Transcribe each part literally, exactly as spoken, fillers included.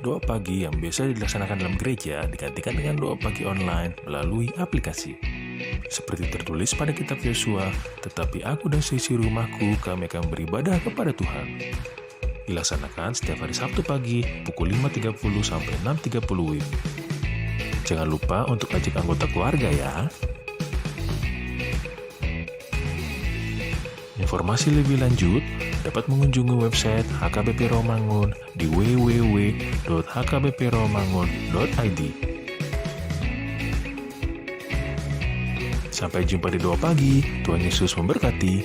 Doa pagi yang biasa dilaksanakan dalam gereja digantikan dengan doa pagi online melalui aplikasi. Seperti tertulis pada kitab Yosua, "Tetapi aku dan seisi rumahku, kami akan beribadah kepada Tuhan." Dilaksanakan setiap hari Sabtu pagi pukul lima tiga puluh sampai enam tiga puluh W I B. Jangan lupa untuk ajak anggota keluarga ya. Informasi lebih lanjut dapat mengunjungi website H K B P Rawamangun di w w w dot h k b p rawamangun dot i d. Sampai jumpa di doa pagi. Tuhan Yesus memberkati.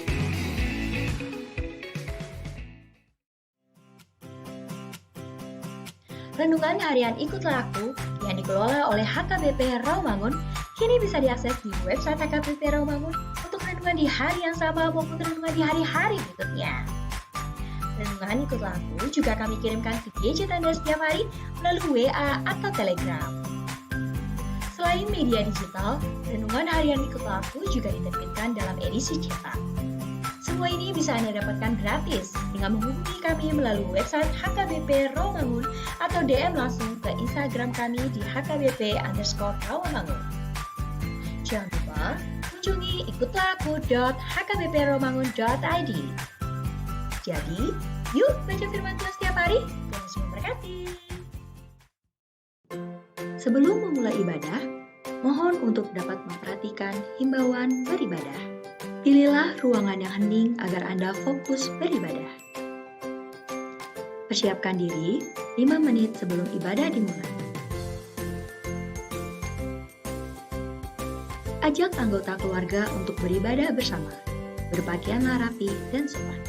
Renungan Harian Ikutlah Aku yang dikelola oleh H K B P Rawamangun kini bisa diakses di website H K B P Rawamangun untuk renungan di hari yang sama maupun renungan di hari-hari berikutnya. Renungan Ikutlah Aku juga kami kirimkan ke gadget Anda setiap hari melalui W A atau Telegram. Selain media digital, Renungan Harian Ikutlah Aku juga diterbitkan dalam edisi cetak. Semua ini bisa Anda dapatkan gratis dengan menghubungi kami melalui website H K B P Rawamangun atau D M langsung ke Instagram kami di H K B P underscore Rawamangun. Jangan lupa kunjungi ikutlah aku dot h k b p rawamangun dot i d. Jadi, yuk baca firman Tuhan setiap hari. Tuhan Yesus memberkati. Sebelum memulai ibadah, mohon untuk dapat memperhatikan himbauan beribadah. Pilihlah ruangan yang hening agar Anda fokus beribadah. Persiapkan diri lima menit sebelum ibadah dimulai. Ajak anggota keluarga untuk beribadah bersama. Berpakaianlah rapi dan sopan.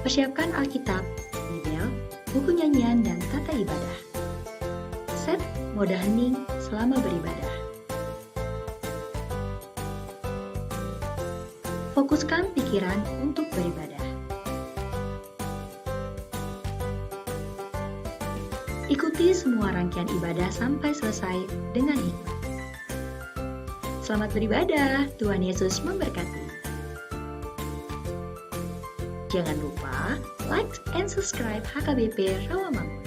Persiapkan Alkitab, Bibel, buku nyanyian, dan tata ibadah. Set mode hening selama beribadah. Fokuskan pikiran untuk beribadah. Ikuti semua rangkaian ibadah sampai selesai dengan hikmat. Selamat beribadah, Tuhan Yesus memberkati. Jangan lupa like and subscribe H K B P Rawamangun.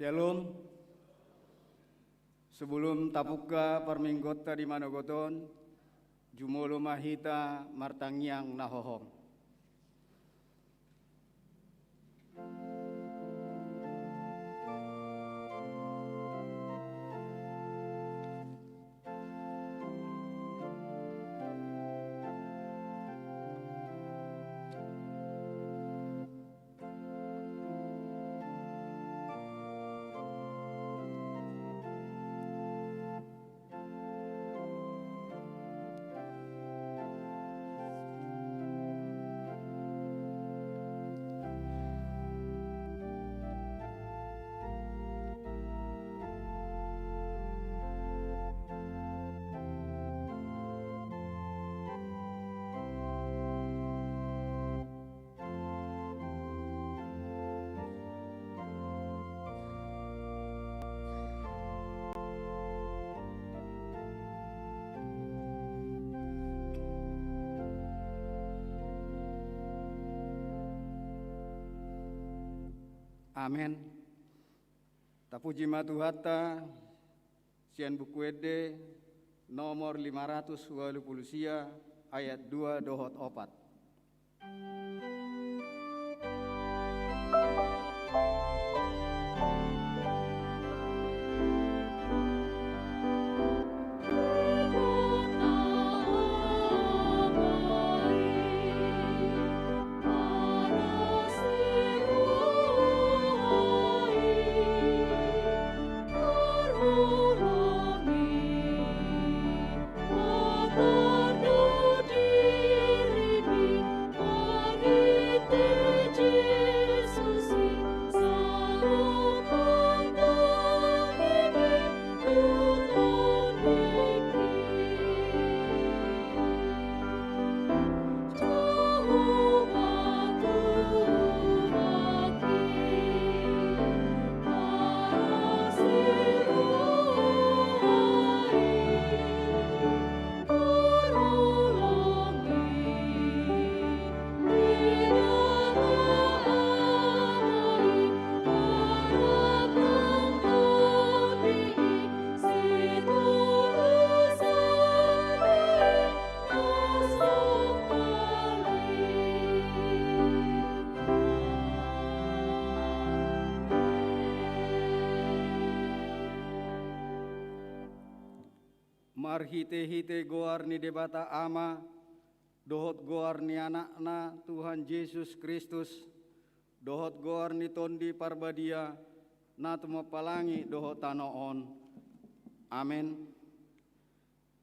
Syalom. Sebelum tabuka parmingguonta di manogot on, jumolo ma hita martangiang na hohom. Amen. Tapuji ma Tuhanta, sian Buku Ende nomor lima ratus ualu pulu sia, ayat dua dohot opat. Marhite-hite goar ni Debata Ama, dohot goar ni Anakna Tuhan Jesus Kristus, dohot goar ni Tondi Parbadia, na tumompa langit dohot tano on. Amen.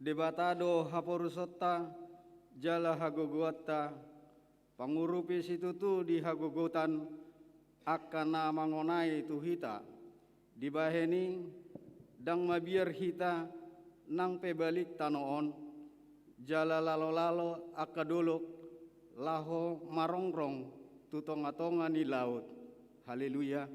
Debata do haporusonta jala hagogoanta, pangurupi situtu di hagogotan angka na mangonai tu hita. Dibahen i, ndang mabiar hita nang pe balik tano on, jala lalo-lalo angka dolok laho marongrong tu tonga-tonga ni laut. Haleluya.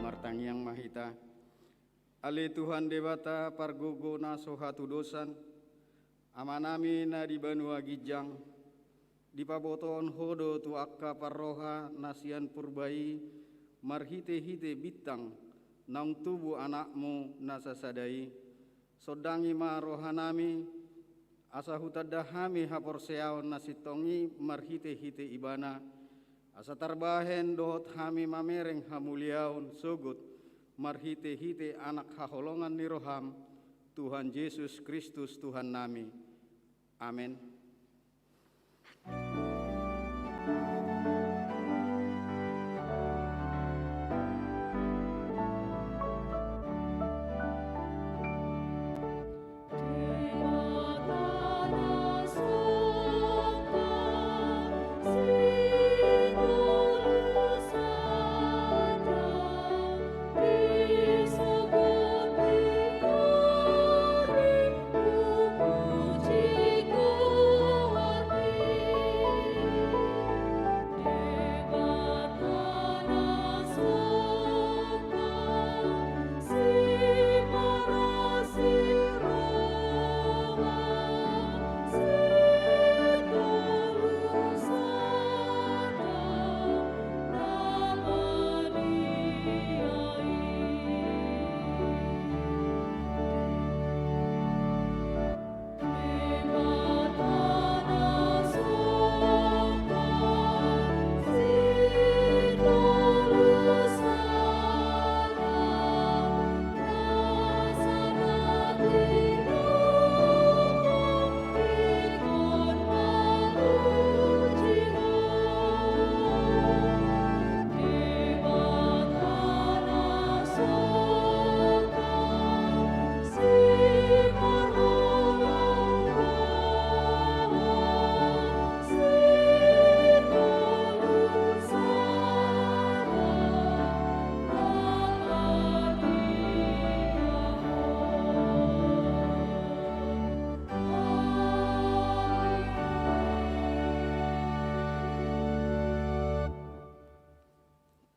Martangiang ma hita. Ale Tuhan Debata pargogo na so hatudosan, Amanami na di banua ginjang, dipabotohon Ho do tu angka parroha na sian purba i marhite-hite bintang naung tubu Anakmu na sasada i. Sondangi ma rohanami, asa hutanda hami haporseaon na sintong i marhite-hite Ibana, asa tarbahen dohot hami mamereng hamuliaon sogot marhite-hite Anak haholongan ni roham, Tuhan Jesus Kristus Tuhannami. Amen.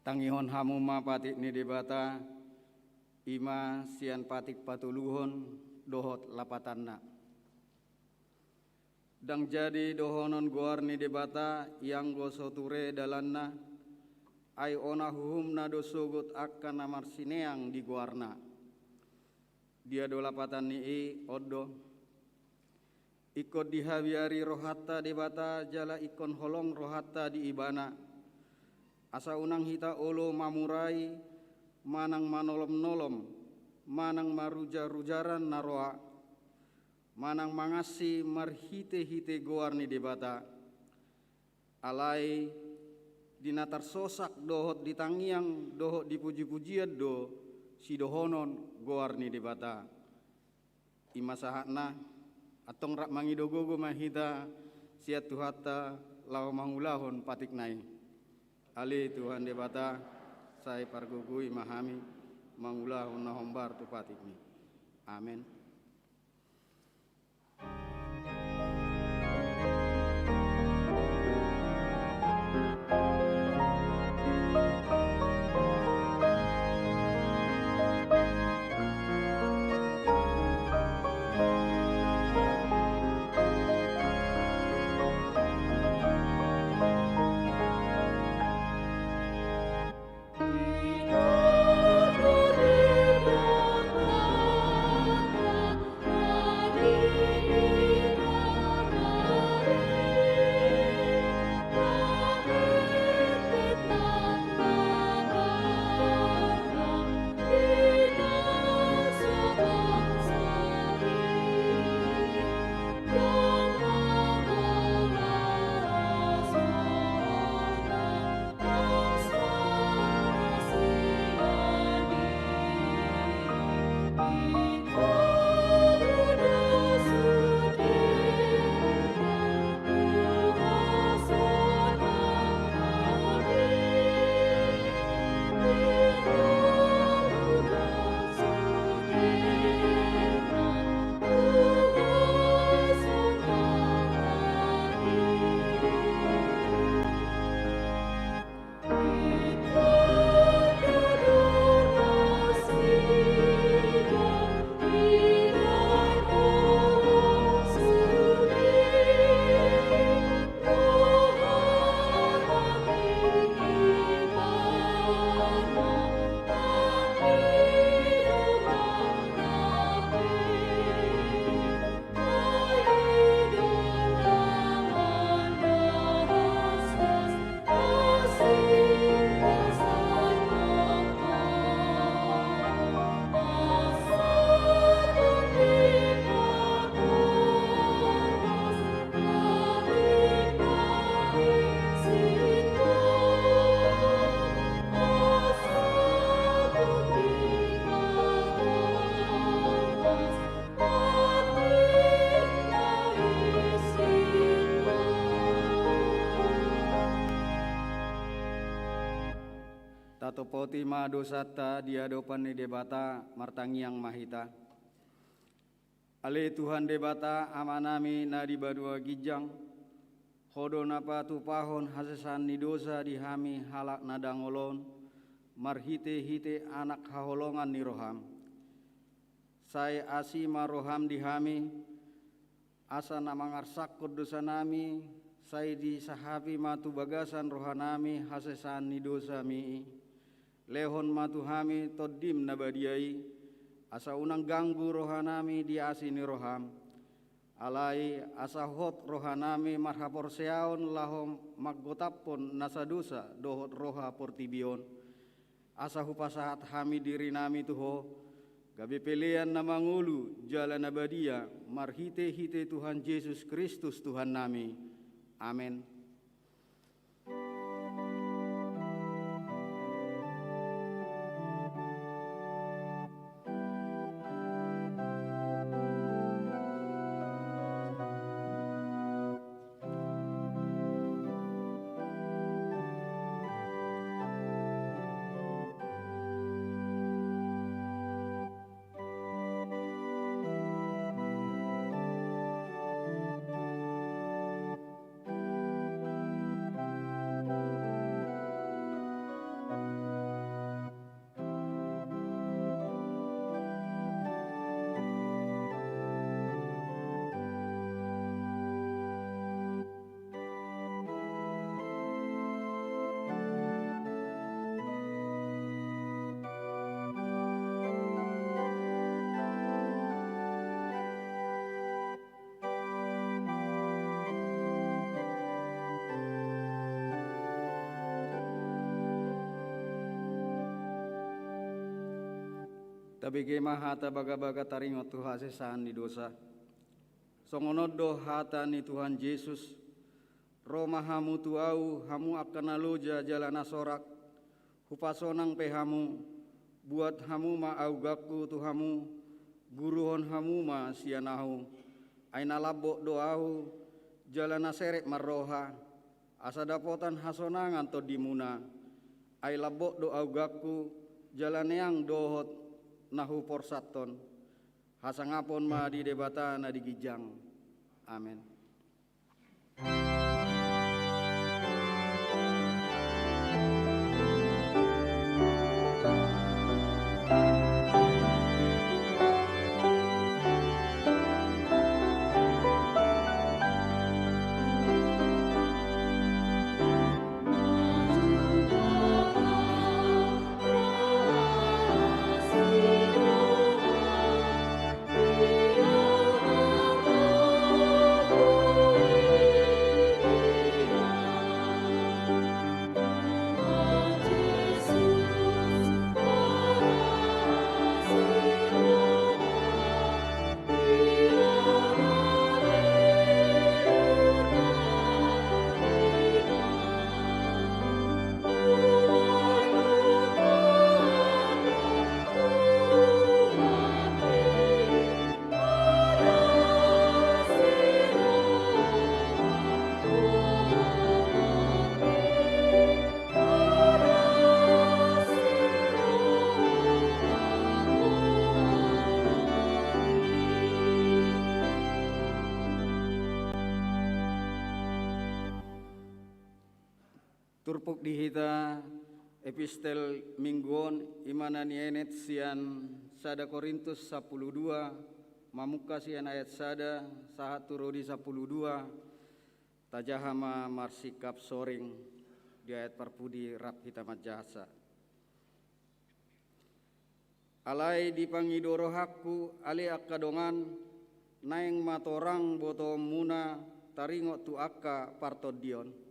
Tangihon hamu ma patik ni Debata, i ma sian patik patoluhon dohot lapatanna. Ndang jadi dohonon goar ni Debata, ianggo so ture dalanna, ai ona huhumna do sogot angka na marsineang di goarna. Dia do lapatan ni i? On do: Ingkon dihabiari rohanta Debata jala ingkon holong rohanta di Ibana, asa unang hita olo mamurai, manang manolom-nolom, manang marujar-rujaran na roa, manang mangansi marhite-hite goar ni Debata. Alai di na tarsosak dohot di tangiang dohot di puji-pujian do sidohonon goar ni Debata. I ma sahatna, antong rap mangido gogo ma hita sian Tuhanta laho mangulahon patikna i. Ale Tuhan Debata, sai pargogoi ma hami mangulahon na hombar tu patikmi. Amen. Tatompoti ma dosanta di adopan ni Debata, martangiang ma hita. Ale Tuhan Debata, Amanami na di banua ginjang, Ho do na patupahon hasesaan ni dosa di hami halak na dangol on, marhite-hite Anak haholongan ni roham. Sai asi ma roham di hami, asa na mangarsakkon dosanami, sai disahapi ma tu bagasan rohanami hasesaan ni dosami i. Lehon ma tu hami Tondim na badia i, asa unang ganggu rohanami di asi ni roham. Alai asa hot rohanami marhaporseaon laho manggotaphon nasa dosa dohot roha portibi on. Asa hupasahat hami dirinami tu Ho, gabe pelean na mangolu jala na badia, marhite-hite Tuhan Jesus Kristus Tuhannami. Amen. Tabege ma hata bagabaga taringot tu hasesaan ni dosa. Songon on do hata ni Tuhan Jesus: Ro ma hamu tu Ahu, hamu angka na loja jala na sorak, Hupasonang pe hamu. Buat hamu ma auganku tu hamu, guruhon hamu ma sian Ahu. Ai na lambok do Ahu, jala na serep marroha, asa dapotan hasonangan tondimuna. Ai lambok do auganku, jala neang dohot na huporsathon. Hasangapon ma di Debata na di ginjang. Amen. Turpuk di hita epistel minggu on, i ma na nienet sian sada Korintus sampulu dua, mamungka sian ayat sada sahat tu ro di sampulu dua. Tajaha ma marsingkap soring di ayat parpudi rap hita manjahasa. Alai dipangido rohangku, ale angka dongan, naeng ma torang botoonmuna taringot tu angka partondion.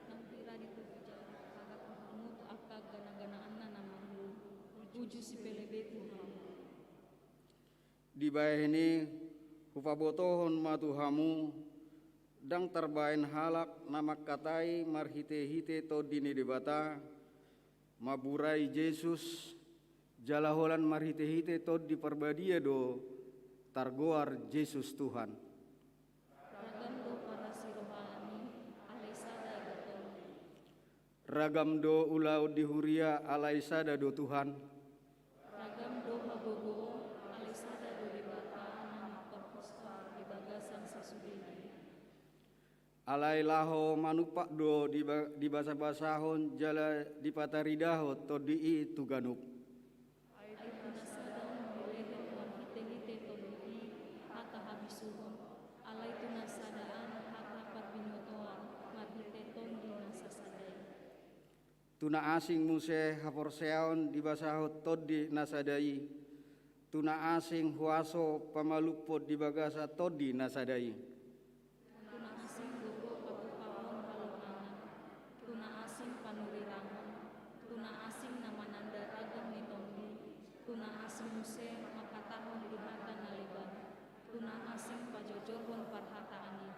Nang pira dituju jala dipasahat rohamu tu angka ganaganaanna na marhulu, uju sipelebei tu hamu. Dibahen i, hupabotohon ma tu hamu, ndang tarbahen halak na mangkatai marhitehite Tondi ni Debata, mamburai Jesus, jala holan marhitehite Tondi Parbadia do targoar Jesus Tuhan. Ragam do parasirohaan i, alai sada do Tondi. Ragam do ulaon di huria, alai sada do Tuhan. Ragam do hagogoon, alai sada do Debata na mangkorhos roha di bagasan sasudena i. Alai laho manumpak do diba-, dibasabasahon jala dipataridahon Tondi i tu ganup. Ai tu na sada on dilehon marhitehite Tondi i hata habisuhon, alai tu na sada an hata parbinotoan marhite Tondi na sasada i. Tu na asing muse haporseaon dibasahon Tondi na sada i, tu na asing huaso pamalumhon di bagasan Tondi na sada i. Tu na asing gogo patupahon halongangan, tu na asing panurirangon, tu na asing na mananda ragam ni Tondi, tu na asing muse manghatahon di hata na leban, tu na asing pajojorhon parhataan i.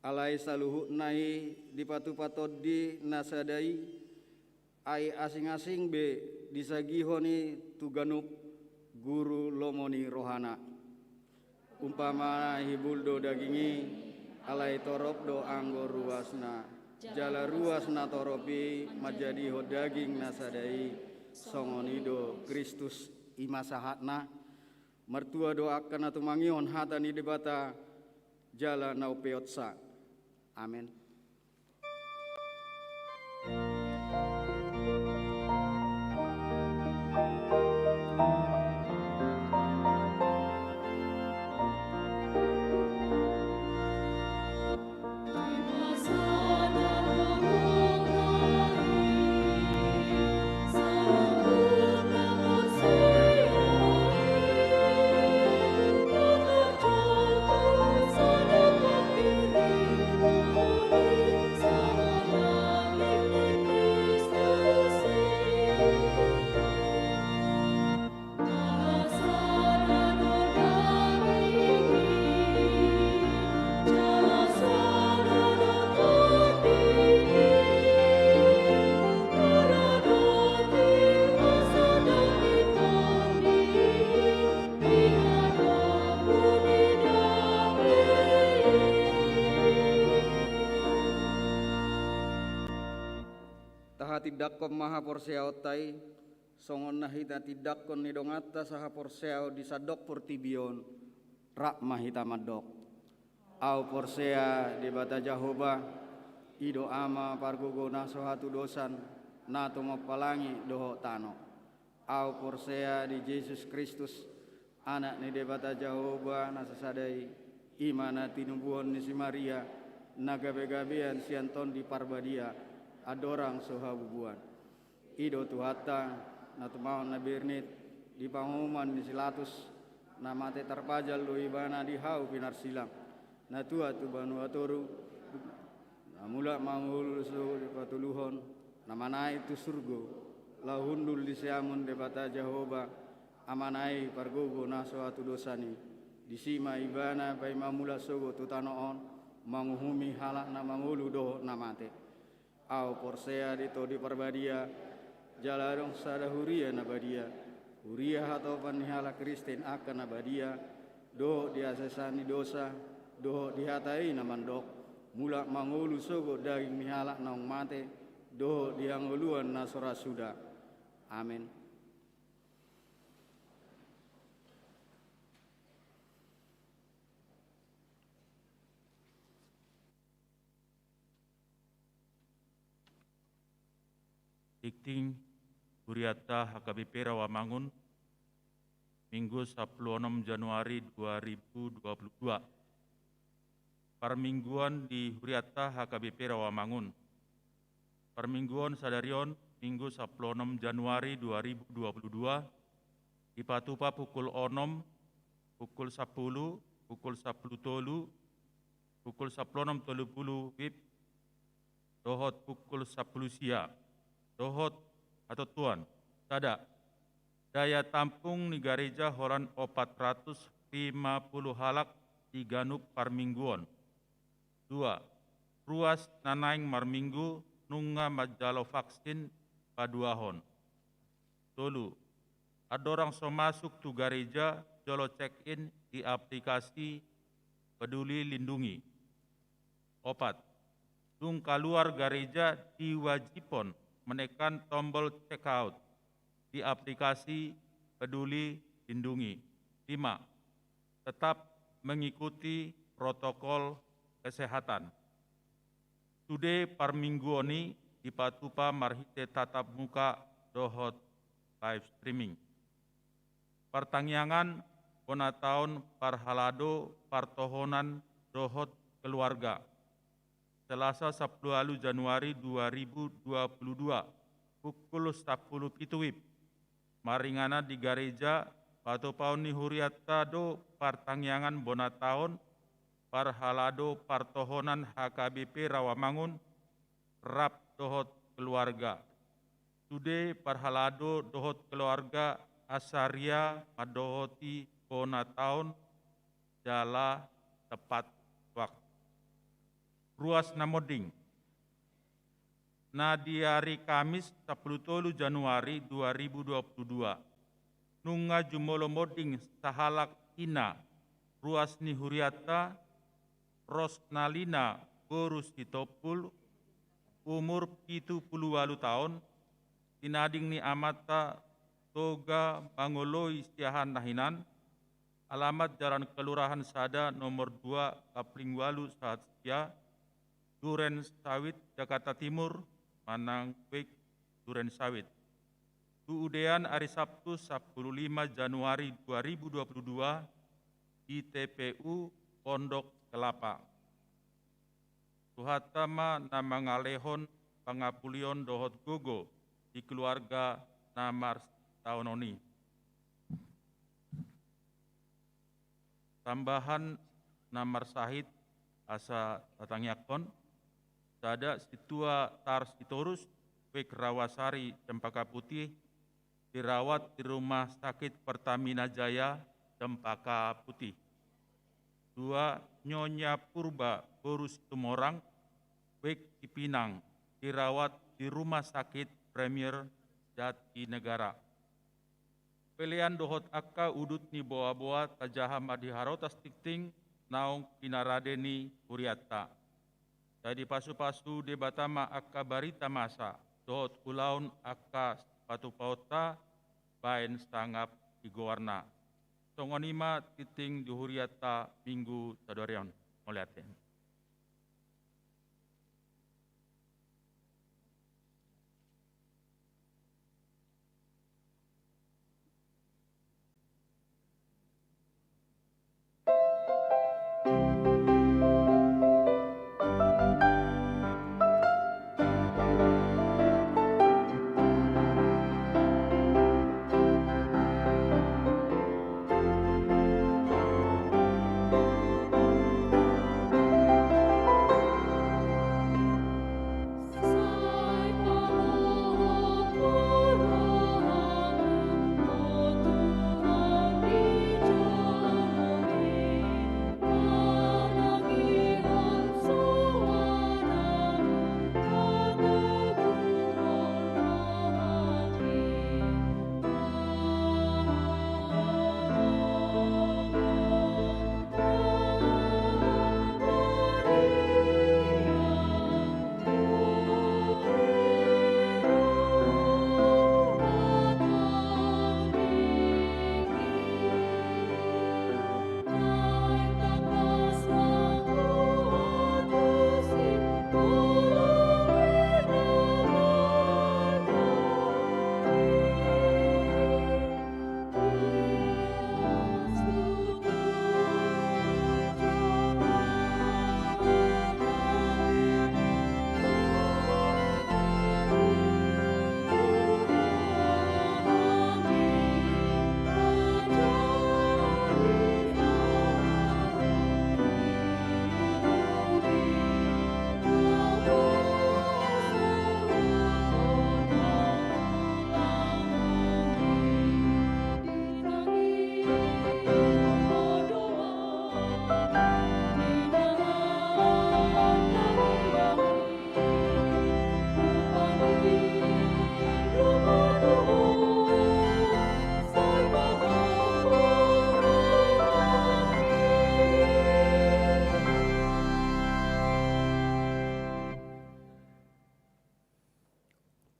Alai saluhutna i dipatupa Tondi na sada i, ai asing-asing be disagihon i tu ganup guru lomo ni rohana. Umpama hibul do daging i, alai torop do anggo ruasna. Jala ruas na torop i manjadihon daging na sada i, songon i do Kristus. I ma sahatna. Martua do angka na tumangihon hata ni Debata, jala na umpeopsa. Amen. Tahatindangkon ma haporseaonta i, songon na hita tindangkon ni donganta sahaporseaon di sandok portibi on, rap ma hita mandok. Ahu porsea Debata Jahowa, i do Ama pargogo na so hatudosan, na tumompa langit dohot tano. Ahu porsea di Jesus Kristus, Anak ni Debata Jahowa na sasada i, i ma na tinubuhon ni si Maria, na gabegabean sian Tondi Parbadia, andorang so habubuhan. I do Tuhanta, na tumaon na bernit, di panguhuman ni si Latus, na mate tarpajal do ibana di hau pinarsilang, na tuat tu banua toru, na mulak mangolu so dipatuluhon, na manaek tu surgo, laho hundul di siamun Debata Jahowa, Amana i pargogo na so hatudosan i. Disi ma ibana paima mulak sogot tu tano on, manguhumi halak na mangolu dohot na mate. Ahu porsea di Tondi Parbadia, jala adong sada huria na badia, huria hatopan ni halak Kristen angka na badia, dohot di hasesaan ni dosa, dohot di hata i na mandok, mulak mangolu sogot daging ni halak naung mate, dohot di hangoluan na so ra suda. Amen. Dikting huriata H K B P Rawamangun, Minggu sampulu onom Januari dua ribu dua puluh dua. Parmingguon di huriata H K B P Rawamangun. Parmingguon sadari on, Minggu sampulu onom Januari dua ribu dua puluh dua, dipatupa pukul onom, pukul sampulu, pukul sampulu tolu, pukul sampulu onom tolu pulu WIB, dohot pukul sampulu sia, dohot hatontuan, sada, daya tampung ni gareja holan opat ratus lima pulu halak di ganup parmingguon. Dua, ruas na naeng marminggu nunga manjalo vaksin paduahon. Tolu, andorang so masuk tu gareja jolo check in di aplikasi Peduli Lindungi. Opat, Dung kaluar gareja diwajibhon menekan tombol check out di aplikasi Peduli Lindungi. Lima, tetap mengikuti protokol kesehatan. Sude parmingguon i dipatupa marhite tatap muka dohot live streaming. Partangiangan bona taon parhalado partohonan dohot keluarga. Selasa sampulu ualu Januari dua ribu dua pulu dua, pukul sampulu pitu WIB. Maringanan di gareja, patupaon ni hurianta do partangiangan bona taon parhalado partohonan H K B P Rawamangun rap dohot keluarga. Sude parhalado dohot keluarga asa ria mandohoti bona taon jala tepat waktu. Ruas na monding. Na di ari Kamis sampulu tolu Januari dua ribu dua pulu dua, nunga jumolo monding sahalak ina ruas ni hurianta, Rosnalina boru Sitompul, umur pitu pulu ualu taon, tinading ni amanta Toga Mangoloi Siahaan na hinan, alamat Jalan Kelurahan sada nomor dua, Kapling ualu, Sahat Sia, Duren Sawit, Jakarta Timur, manang Wek Duren Sawit. Tu udean ari Sabtu sampulu lima Januari dua ribu dua pulu dua di T P U Pondok Kelapa. Tuhanta ma na mangalehon pangapulion dohot gogo di keluarga na marsitangianghon i. Tambahan na marsahit asa tatangiangkon, sada, Sintua Tar Sitorus, Wek Rawasari, Cempaka Putih, dirawat di Rumah Sakit Pertamina Jaya, Cempaka Putih. Dua, Nyonya Purba boru Situmorang, Wek Cipinang, dirawat di Rumah Sakit Premier Jatinegara. Pelean dohot angka udut ni boaboa tajaha ma di harotas tingting naung pinarade ni hurianta. Sai dipasupasu Debata ma angka barita masa dohot ulaon angka sipatupaonta baen sangap di goarna. Songon i ma tingting di hurianta Minggu sadari on. Mauliate.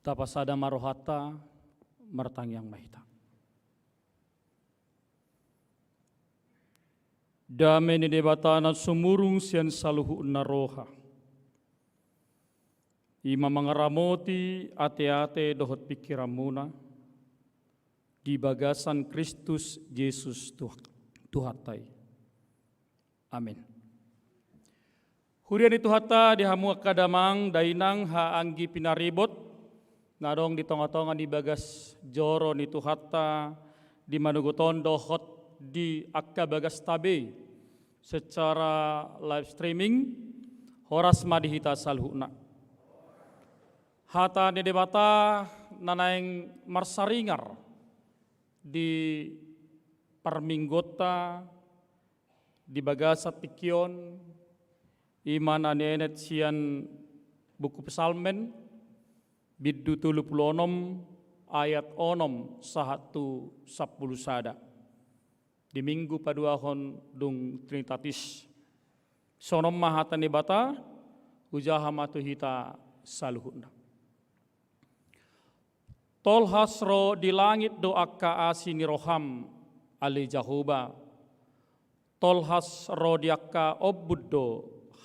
Tapasada ma rohanta, martangiang ma hita. Dame ni Debata na sumurung sian saluhutna roha, i ma mangaramoti ateate dohot pingkiranmuna di bagasan Kristus Jesus Tuh-, Tuhanta i. Amin. Huria ni Tuhanta, di hamu angka damang dainang, haha anggi pinaribot, na adong di tongatonga ni bagas joro ni Tuhanta, di manogot on dohot di angka bagasta be secara live streaming, horas ma di hita saluhutna. Hata ni Debata na naeng marsaringar di parmingguonta di bagasan tingki on, i ma na nienet sian buku Psalmen, bindu tolu pulu onom, ayat onom sahat tu sampulu sada. Di minggu paduahon dung Trinitatis. Songon on ma hata ni Debata, hujaha ma tu hita saluhutna. Tolhas ro di langit do angka asi ni roham, ale Jahowa. Tolhas ro di angka ombun do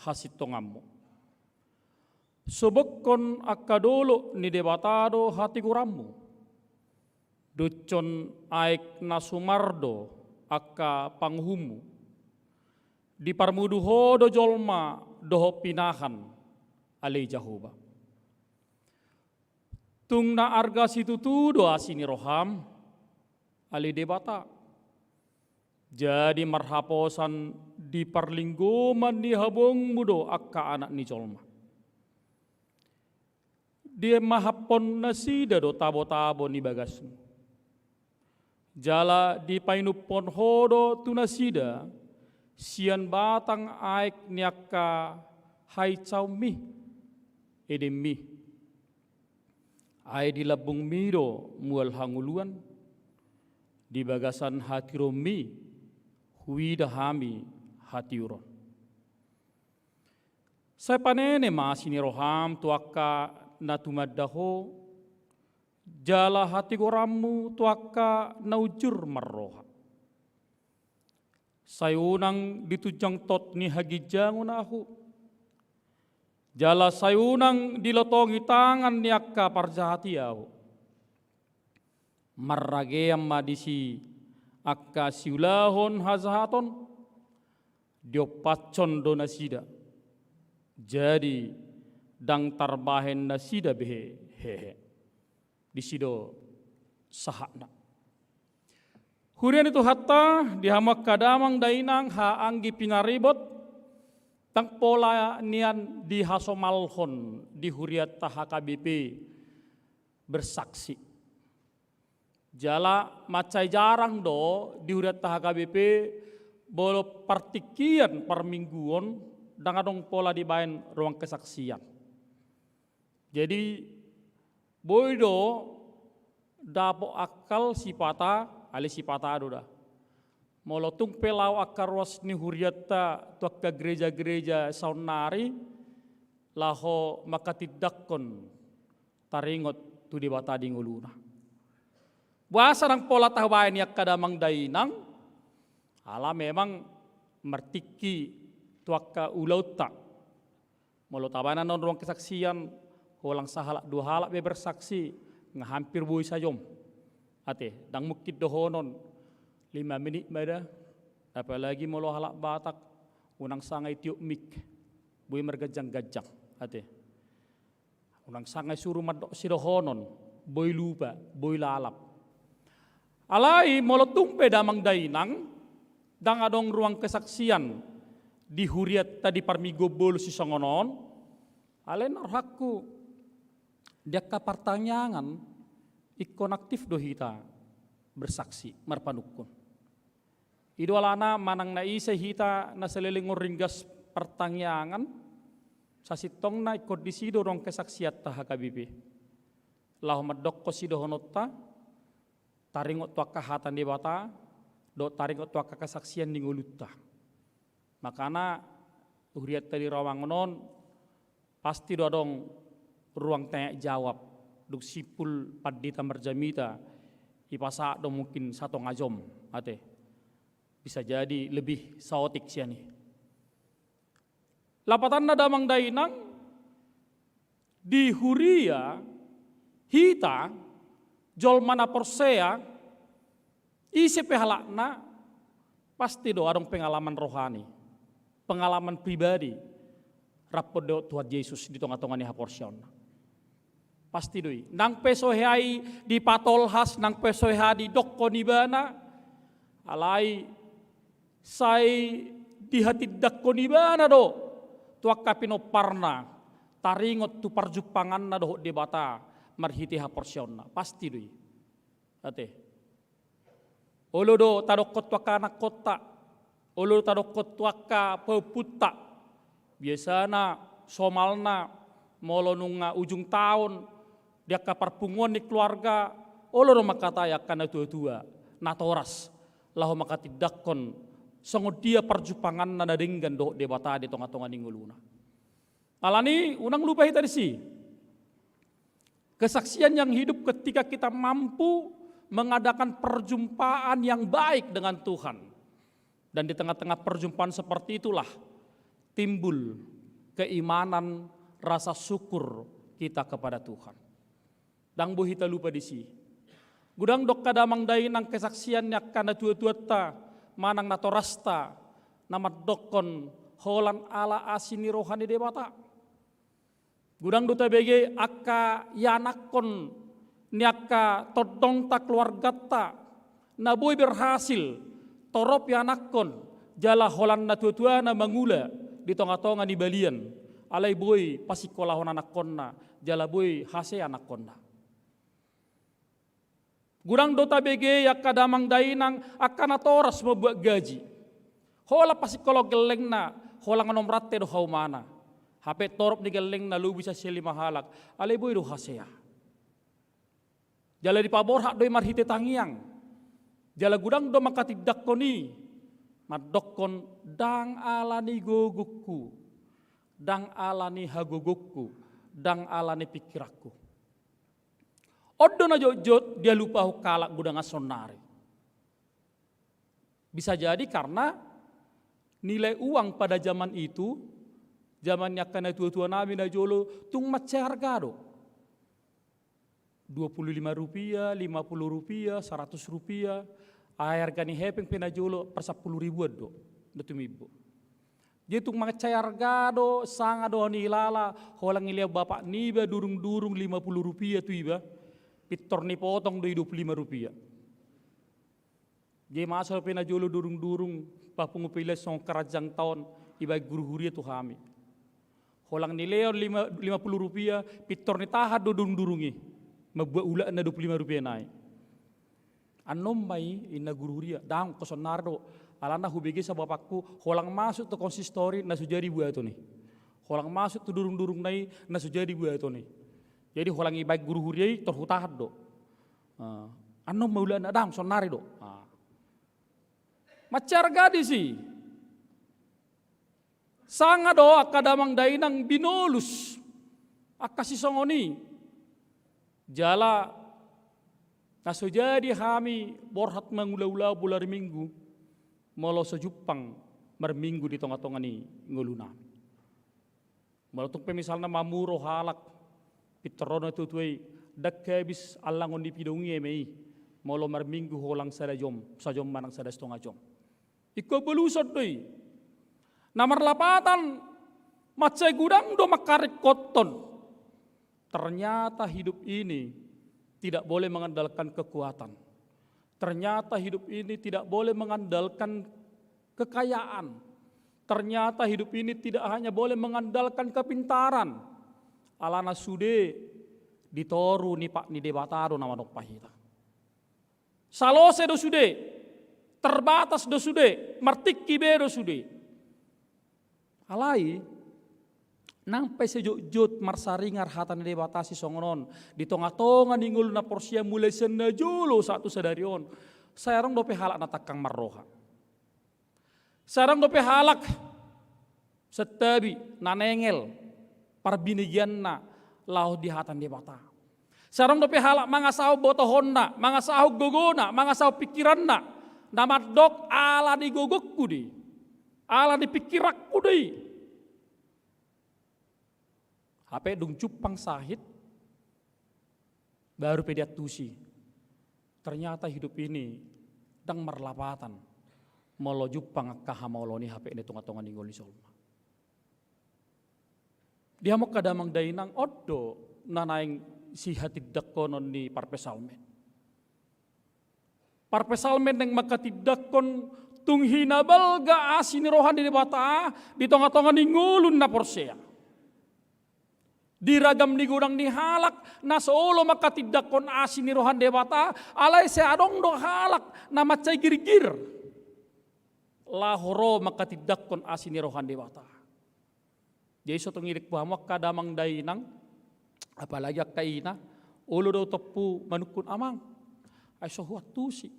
hasintonganmu. Sobokkon angka dolok ni Debata do hatigoranmu. Dutson aek na sumar do angka panguhummu. Diparmudu ho do jolma dohot pinahan, ale Jahowa. Tung na arga situtu do asi ni roham, ale Debata. Jadi marhaposan di parlinggoman ni habongmu do angka anak ni jolma. Dimahaphon nasida do tabotabo ni bagasmu. Jala dipainumhon ho do tu nasida sian batang aek ni angka hainsaonmi, Edenmi. Ai di lambungmi do mual hangoluan, di bagasan hatiuronmi huida hami hatiuron. Sai panene ma asi ni roham tu angka na tumanda ho, jala hatigoranmu tu angka na unjur marroha. Sai unang ditunjang tot ni haginjangon ahu, jala sai unang dilotongi tangan ni angka parjahat i ahu. Marragean ma disi angka siulahon hajahaton, diompathon do nasida. Jadi, ndang tarbahen nasida be hehe. Disi do sahatna. Huria ni Tuhanta, di hamu angka damang dainang, haha anggi pinaribot, ndang pola nian dihasomalhon di hurianta H K B P bersaksi. Jala mansai jarang do di hurianta H K B P molo partingkian parmingguon ndang adong pola dibaen ruang kesaksian. Jadi, boi do dapot akal sipata, ale sipata do da. Molo tung pe laho angka ruas ni hurianta tu angka gereja-gereja saonnari, laho manghatindanghon taringot tu Debata di ngoluna. Boasa ndang pola tabaen i angka damang dainang, ala memang martingki tu angka ulaonta. Molo tabaen annon ruang kesaksian, holan sahalak dua halak be bersaksi, nga hampir boi sajom. Ate, ndang mungkin dohonon, lima menit ma da, apalagi molo halak Batak, unang sanga itiop mik, boi marganjang-ganjang, ate. Unang sanga isuru mandok sidohonon, boi lupa, boi lalap. Alai molo tung pe damang dainang, ndang adong ruang kesaksian di hurianta di parmingguon bolon sisongon on, alai na rohangku di angka partangiangan ingkon aktif do hita bersaksi, marpanungkun. I do alana manang na ise hita na saleleng on ringgas partangiangan, sasintongna ingkon disi do ruang kesaksianta H K B P. Laho mandokkon sidohononta, taringot tu angka hata ni Debata, dohot taringot tu angka kesaksian ni ngolunta. Makana hurianta di Rawangun on, pasti do adong ruang tanya jawab. dung simpul pandita marjamita, dipasahat do mungkin satonga jom, ate. Bisa jadi lebih saotik sian i. Lapatanna damang dainang, di huria, hita, jolma na porsea, ise pe halakna, pasti do adong pengalaman rohani, pengalaman pribadi, rap dohot Tuhan Jesus di tonga-tonga ni haporseaonna. Pasti do i. Nang pe so hea i dipatolhas, nang pe so hea didokkon ibana, alai sai dihatindangkon ibana do tu angka pinomparna, taringot tu parjumpanganna dohot Debata marhite haporseaonna. Pasti do i. Ate. Olo do tadokkon tu angka anakkonta, olo do tadokkon tu angka pahompunta. Biasana, somalna, molo nunga ujung taon, di angka parpunguan ni keluarga, olo do mangkatai angka na tua-tua, natoras, laho manghatindanghon songon dia parjumpanganna na denggan dohot Debata di tonga-tonga ni ngoluna. Alani, unang lupa hita disi. Kesaksian yang hidup ketika kita mampu mengadakan perjumpaan yang baik dengan Tuhan. Dan di tengah-tengah perjumpaan seperti itulah timbul keimanan, rasa syukur kita kepada Tuhan. Ndang boi hita lupa disi. Godang do angka damang dainang kesaksian ni angka na tua-tuanta manang natorasta na mandokkon holan ala asi ni roha ni Debata. Godang do tabege angka ianakhon ni angka tondongta, keluarganta, na boi berhasil torop ianakhon jala holan na tua-tuana mangula di tonga-tonga ni balian, alai boi pasikkolahon anakhonna jala boi hasea anakhonna. Godang do tabege angka damang dainang angka natoras mambuat gaji. Holan pasikkolahon gellengna, holan onom rante do haumana. Hape torop ni gellengna lobi sian lima halak, alai boi do hasea. Jala dipaborhat do i marhite tangiang. Jala godang do manghatindanghon i, mandokkon ndang ala ni gogongku, ndang ala ni hagogongku, ndang ala ni pingkiranku. On do na jotjot dialupahon halak godang an saonnari. Bisa jadi karena nilai uang pada zaman itu, zaman ni angka na tua-tua nami na jolo, tung mansai arga do. Dua puluh lima rupiah, lima puluh rupiah, seratus rupiah. Ai arga ni hepeng pe na jolo parsapulu ribuan do na tumimbo. Jadi tung mansai arga do, sanga do nihilala, holan nilehon bapak niba durung-durung lima puluh rupiah tu iba, pintor nipotong do i dua puluh lima rupiah. Jadi masa dope na jolo durung-durung, papungu pe ilean songon karanjangta on, ibaen guru huria tu hami. Holan nilehon lima, lima puluh rupiah, pintor nitahan do durung-durung i. Mambuat ulaanna dua puluh lima rupiah nai. Annon ma i, inna guru huria, ndang, ingkon saonnari do. Alana hubege sian bapakku, holan masuk tu konsistori, na so jadi buaton i. Holan masuk tu durung-durung nai, na so jadi buaton i. Jadi holan ibaen guru huria i, tor hutahan do. Ah, annon ma ulaanna, ndang, saonnari do. Ah. Mansai arga disi. Sanga do angka damang dainang binolus angka sisongon i. Jala na so jadi hami borhat mangula-ula bola ni Minggu, molo so jumpang marminggu di tonga-tonga ni ngolunami. Molo tung pe misalna mamuro halak, pintor ro na tua-tua i, ndang habis allangon ni pidong i eme i, molo marminggu holan sada jom, sajom manang sada satonga jom. Ingkon boluson do i. Na marlapatan, mansai godang do mangkaringkothon. Ternyata hidup ini tidak boleh mengandalkan kekuatan. Ternyata hidup ini tidak boleh mengandalkan kekayaan. Ternyata hidup ini tidak hanya boleh mengandalkan kepintaran. Alana sude di toru ni pat ni Debata do na manompa hita. Salose do sude, terbatas do sude, martingki be do sude. Alai, nang pe sejotjot marsaringar hata ni Debata sisongon on, di tonga-tonga ni ngolu na porsea mulai sian na jolo sahat tu sadari on, sai adong dope halak na tangkang marroha. Sai adong dope halak santabi na nengel parbinegeanna laho di hata ni Debata. Sai adong dope halak mangasahon botohonna, mangasahon gogona, mangasahon pingkiranna, na mandok ala ni gogongku do i, ala ni pingkiranku do i. Hape dung jumpang sahit, baru pe diantusi. Ternyata hidup ini ndang marlapatan molo jumpang angka hamaolon i hape di tongatonga ni ngolu ni jolma. Di hamu angka damang dainang, on do na naeng sihatindanghonon ni parpsalmen. Parpsalmen naeng manghatindanghon tung hinabalga asi ni roha ni Debata di tongatonga ni ngolu na porsea. Di ragam ni godang ni halak na so olo manghatindanghon asi ni roha ni Debata, alai sai adong do halak na mansai girgir laho ro manghatindanghon asi ni roha ni Debata. Jadi so tung didok hamu angka damang dainang, apalagi angka ina, olo do tompu manungkun, amang, ai so huantusi.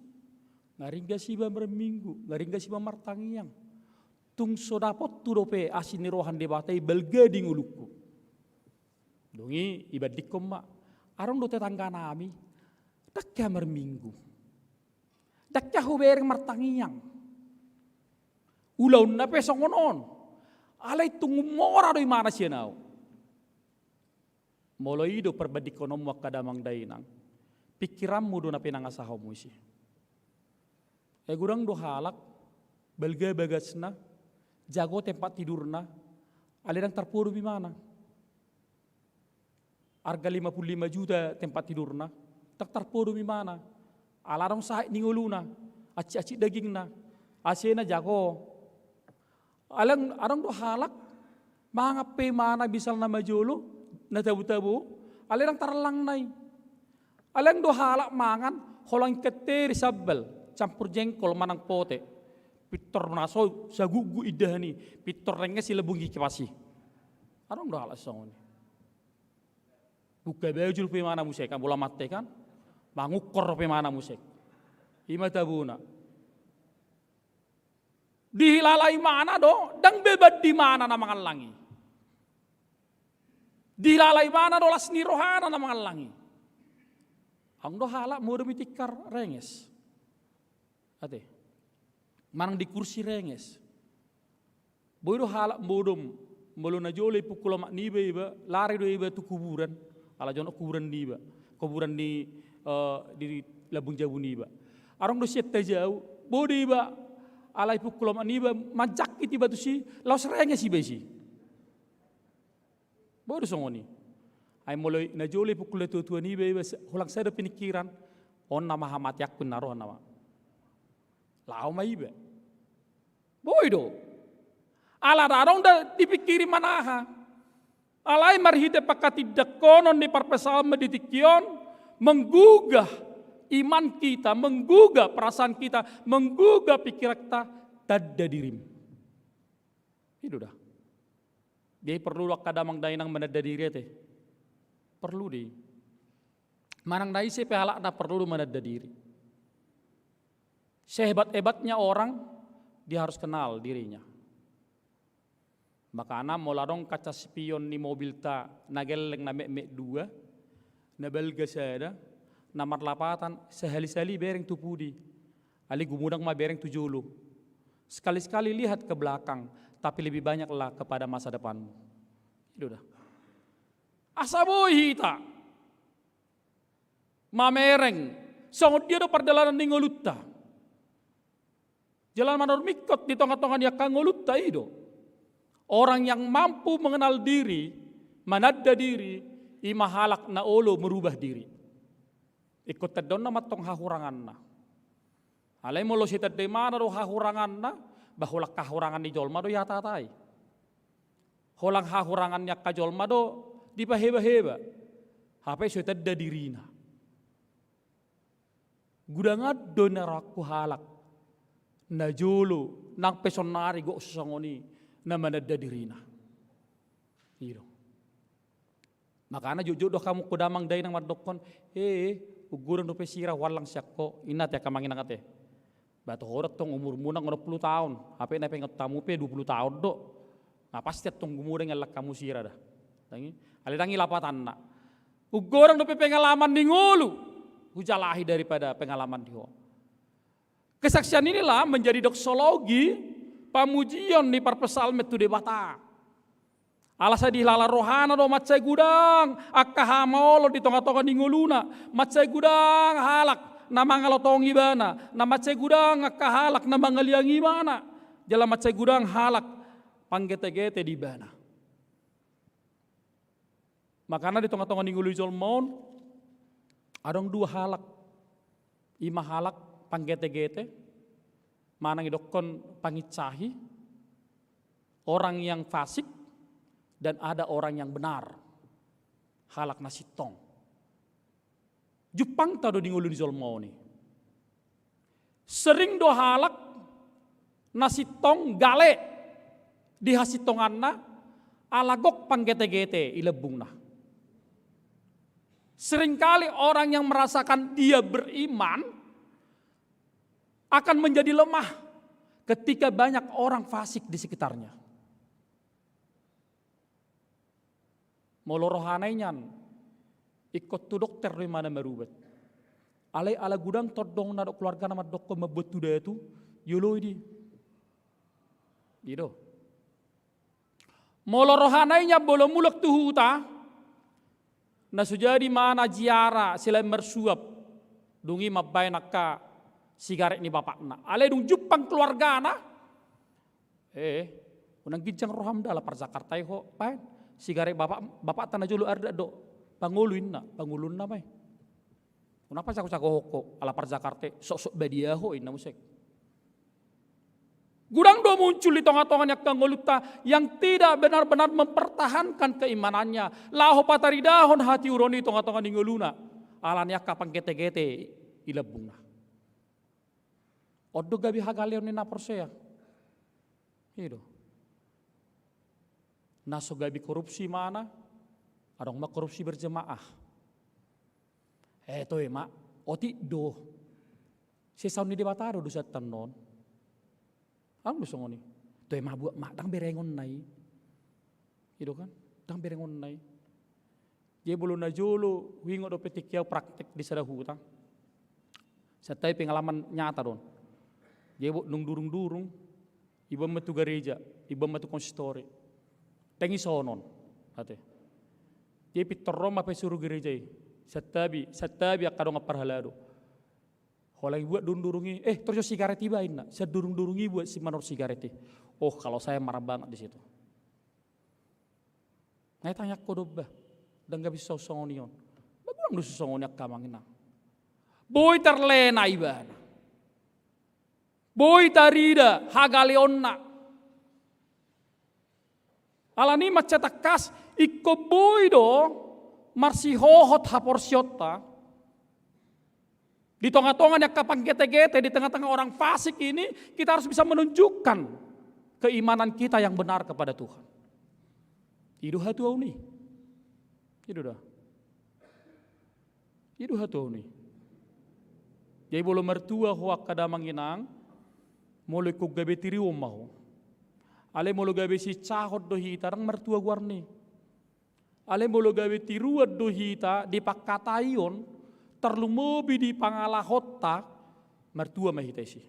Nga ringgas iba marminggu, nga ringgas iba martangiang. Tung so dapothu dope asi ni roha ni Debata i balga di ngolungku. Dung i ibandinghon ma, adong do tetangganami, ndang hea marminggu, ndang hea hubereng martangiang. Ulaonna pe songon on. Alai tung mora do imana sian ahu. Molo i do parbandinghononmu angka damang dainang, pingkiranmu do na pinangasahonmu ise. Ai godang do halak, balga bagasna, jago tempat tidurna, alai ndang tarpodom imana. Arga lima pulu lima juta tempat tidurna, ndang tarpodom imana. Ala adong sahit ni ngoluna, ancit-ancit dagingna, asena jago. Alai adong do halak, mangan pe imana misalna ma jolo, na tabo-tabo, alai ndang tarlangna i. Alai adong do halak mangan, holan ingkon teri sambal, campur jengkol manang pote. Pintor na so sagukguk indahan i, pintor renges i lambung i kipas i. Adong do halak songon i. Buka baju dope imana muse kan, bola mate kan, mangungkor dope imana muse. I ma tabona. Dihilala imana do, ndang beban di imana na mangallang i. Dihilala imana do las ni rohana na mangallang i. Adong do halak modom i tingkar renges. Ate. Manang di kursi renges. Boi do halak modom, molo na jolo ipungkul omak niba iba, lari do iba tu kuburan, ala jonok kuburan niba, kuburan ni, eh, di lambung jabu niba. Adong do sian tajau, boi do iba, ala ipungkul omak niba, manjangkit iba tusi, laos renges iba disi. Boi do songon i. Ai molo na jolo ipungkul natuatua niba iba, holan sada piningkiran, on nama hamateanku ninna rohana ma. Laho ma iba. Boi do. Ala ndang adong da dipingkiri manaha. Alai marhite panghatindanghonon ni parpsalmen di tingki on, menggugah iman kita, menggugah perasaan kita, menggugah pikiran kita, tanda dirim. I do da. Jadi perlu do angka damang dainang mananda diri ate. Perlu do i. Manang na ise pe halak na perlu do mananda diri. Sehebat-hebatnya orang, dia harus kenal dirinya. Makana molo adong kaca spion ni mobilta na gelleng na metmet dua, na balga sada, na marlapatan, sahali-sahali bereng tu pudi. Alai gumodang ma bereng tu jolo. Sekali-sekali lihat ke belakang, tapi lebih banyaklah kepada masa depanmu. I do da. Asa boi hita mamereng songon dia do pardalanan ni ngolunta. Jala manurmingkot di tongatonga ni angka ngolunta i do. Orang yang mampu mengenal diri, mananda diri, i ma halak na olo merubah diri. Ingkon tandaonna ma antong hahuranganna. Alai molo sai tanda imana do hahuranganna, bah holan hahurangan ni jolma do ihatahata i. Holan hahurangan ni angka jolma do dipahebaheba. Hape so itanda dirina. Godang do na rohangku halak na jolo nang pe saonari gok songon i na mananda dirina. I do. Makana jotjot do hamu angka damang dainang mandokkon, eh, eh, godang dope sira huallang sian ho, inna ate angka amang inang ate. Bah toho do antong umurmuna onom pulu taon, hape na paingot hamu pe dua pulu taon do. Nga pasti antong gumodang iallang hamu sira da. Ndang i, alai ndang i lapatanna. Unggodang dope pengalaman ni ngolu hujalahi daripada pengalaman ni ho. Kesaksian inilah menjadi doksologi pamujion ni parpsalmen tu Debata. Ala sai dihilala rohana do mansai godang angka hamaolon di tonga-tonga ni ngoluna, mansai godang halak na mangalotongi ibana, na mansai godang angka halak na mangaliangi ibana, jala mansai godang halak panggete-gete di ibana. Makana di tonga-tonga ni ngolu ni jolma on adong dua halak. Ima halak panggete-gete, manang idokkon panginsahi, orang yang fasik, dan ada orang yang benar, halak na sintong. Jumpangta do di ngolu ni jolma on i. Sering do halak na sintong gale di hasintonganna ala gok panggete-gete i lambungna. Seringkali orang yang merasakan dia beriman akan menjadi lemah ketika banyak orang fasik di sekitarnya. Molo rohana i nian, ingkon tu dokter do imana marubat. Alai ala godang tondongna dohot keluargana mandokkon mambuat tu datu, dioloi do i. I do. Molo rohana i nian molo mulak tu huta, na so jadi imana ziarah selain marsuap, dung i mambaen angka sigaret ni bapakna. Alai dung jumpang keluargana, eh, unang ginjang roham da, ala par Jakarta i ho, baen sigaret bapak, bapakta na jolo arda do, pangolu inna, pangolunna ma i. Unang pajago-jagohon ho, ala par Jakarta i, sok-sok badia ho inna muse. Godang do muncul di tonga-tonga ni angka ngolunta yang tidak benar-benar mempertahankan keimanannya, laho pataridahon hatiuron i tonga-tonga ni ngoluna, ala ni angka panggete-gete i lambungna. On do gabe hagaleon ni na porsea. I do. Na so gabe korupsi imana, adong ma korupsi berjemaah. Eh, toe ma, otik do. Sesaon ni Debata do dosanta annon. Adong do songon i. Toe ma buat ma, ndang berengonna i. I do kan? Ndang berengonna i. Jadi molo na jolo huingot dope tingki au praktek di sada huta. Santabi pengalaman nyata do on. Jadi dung durung-durung, iboan ma tu gareja, iboan ma tu konsistori. Teng i sonon, ate. Jadi pintor ro ma paisuru gareja i. Santabi, santabi angka dongan parhalado. Holan ibuat durung-durung i, eh, torus sigaret iba inna. Sian durung-durung i ibuat si Manor sigaret i. Oh, kalau saya marah banget di situ. Nga itangiangku do bah, ndang gabe sisongon i on. Ba godang do sisongon i angka amang inang. Boi terlena ibana. Boi tarida hagaleonna. Alani mansai tangkas, ingkon boi do marsihohot haporseaonta. Di tonga-tonga ni angka panggete-gete, di tengah-tengah orang fasik ini, kita harus bisa menunjukkan keimanan kita yang benar kepada Tuhan. I do hatuaon i. I do da. I do hatuaon i. Jadi molo martua ho angka damang inang, molo ingkon gabe tiruon ma ho. Alai molo gabe sinsahon do hita, ndang martua goarna i. Alai molo gabe tiruon do hita di pangkataion, tarlumobi di pangalahonta, martua ma hita disi.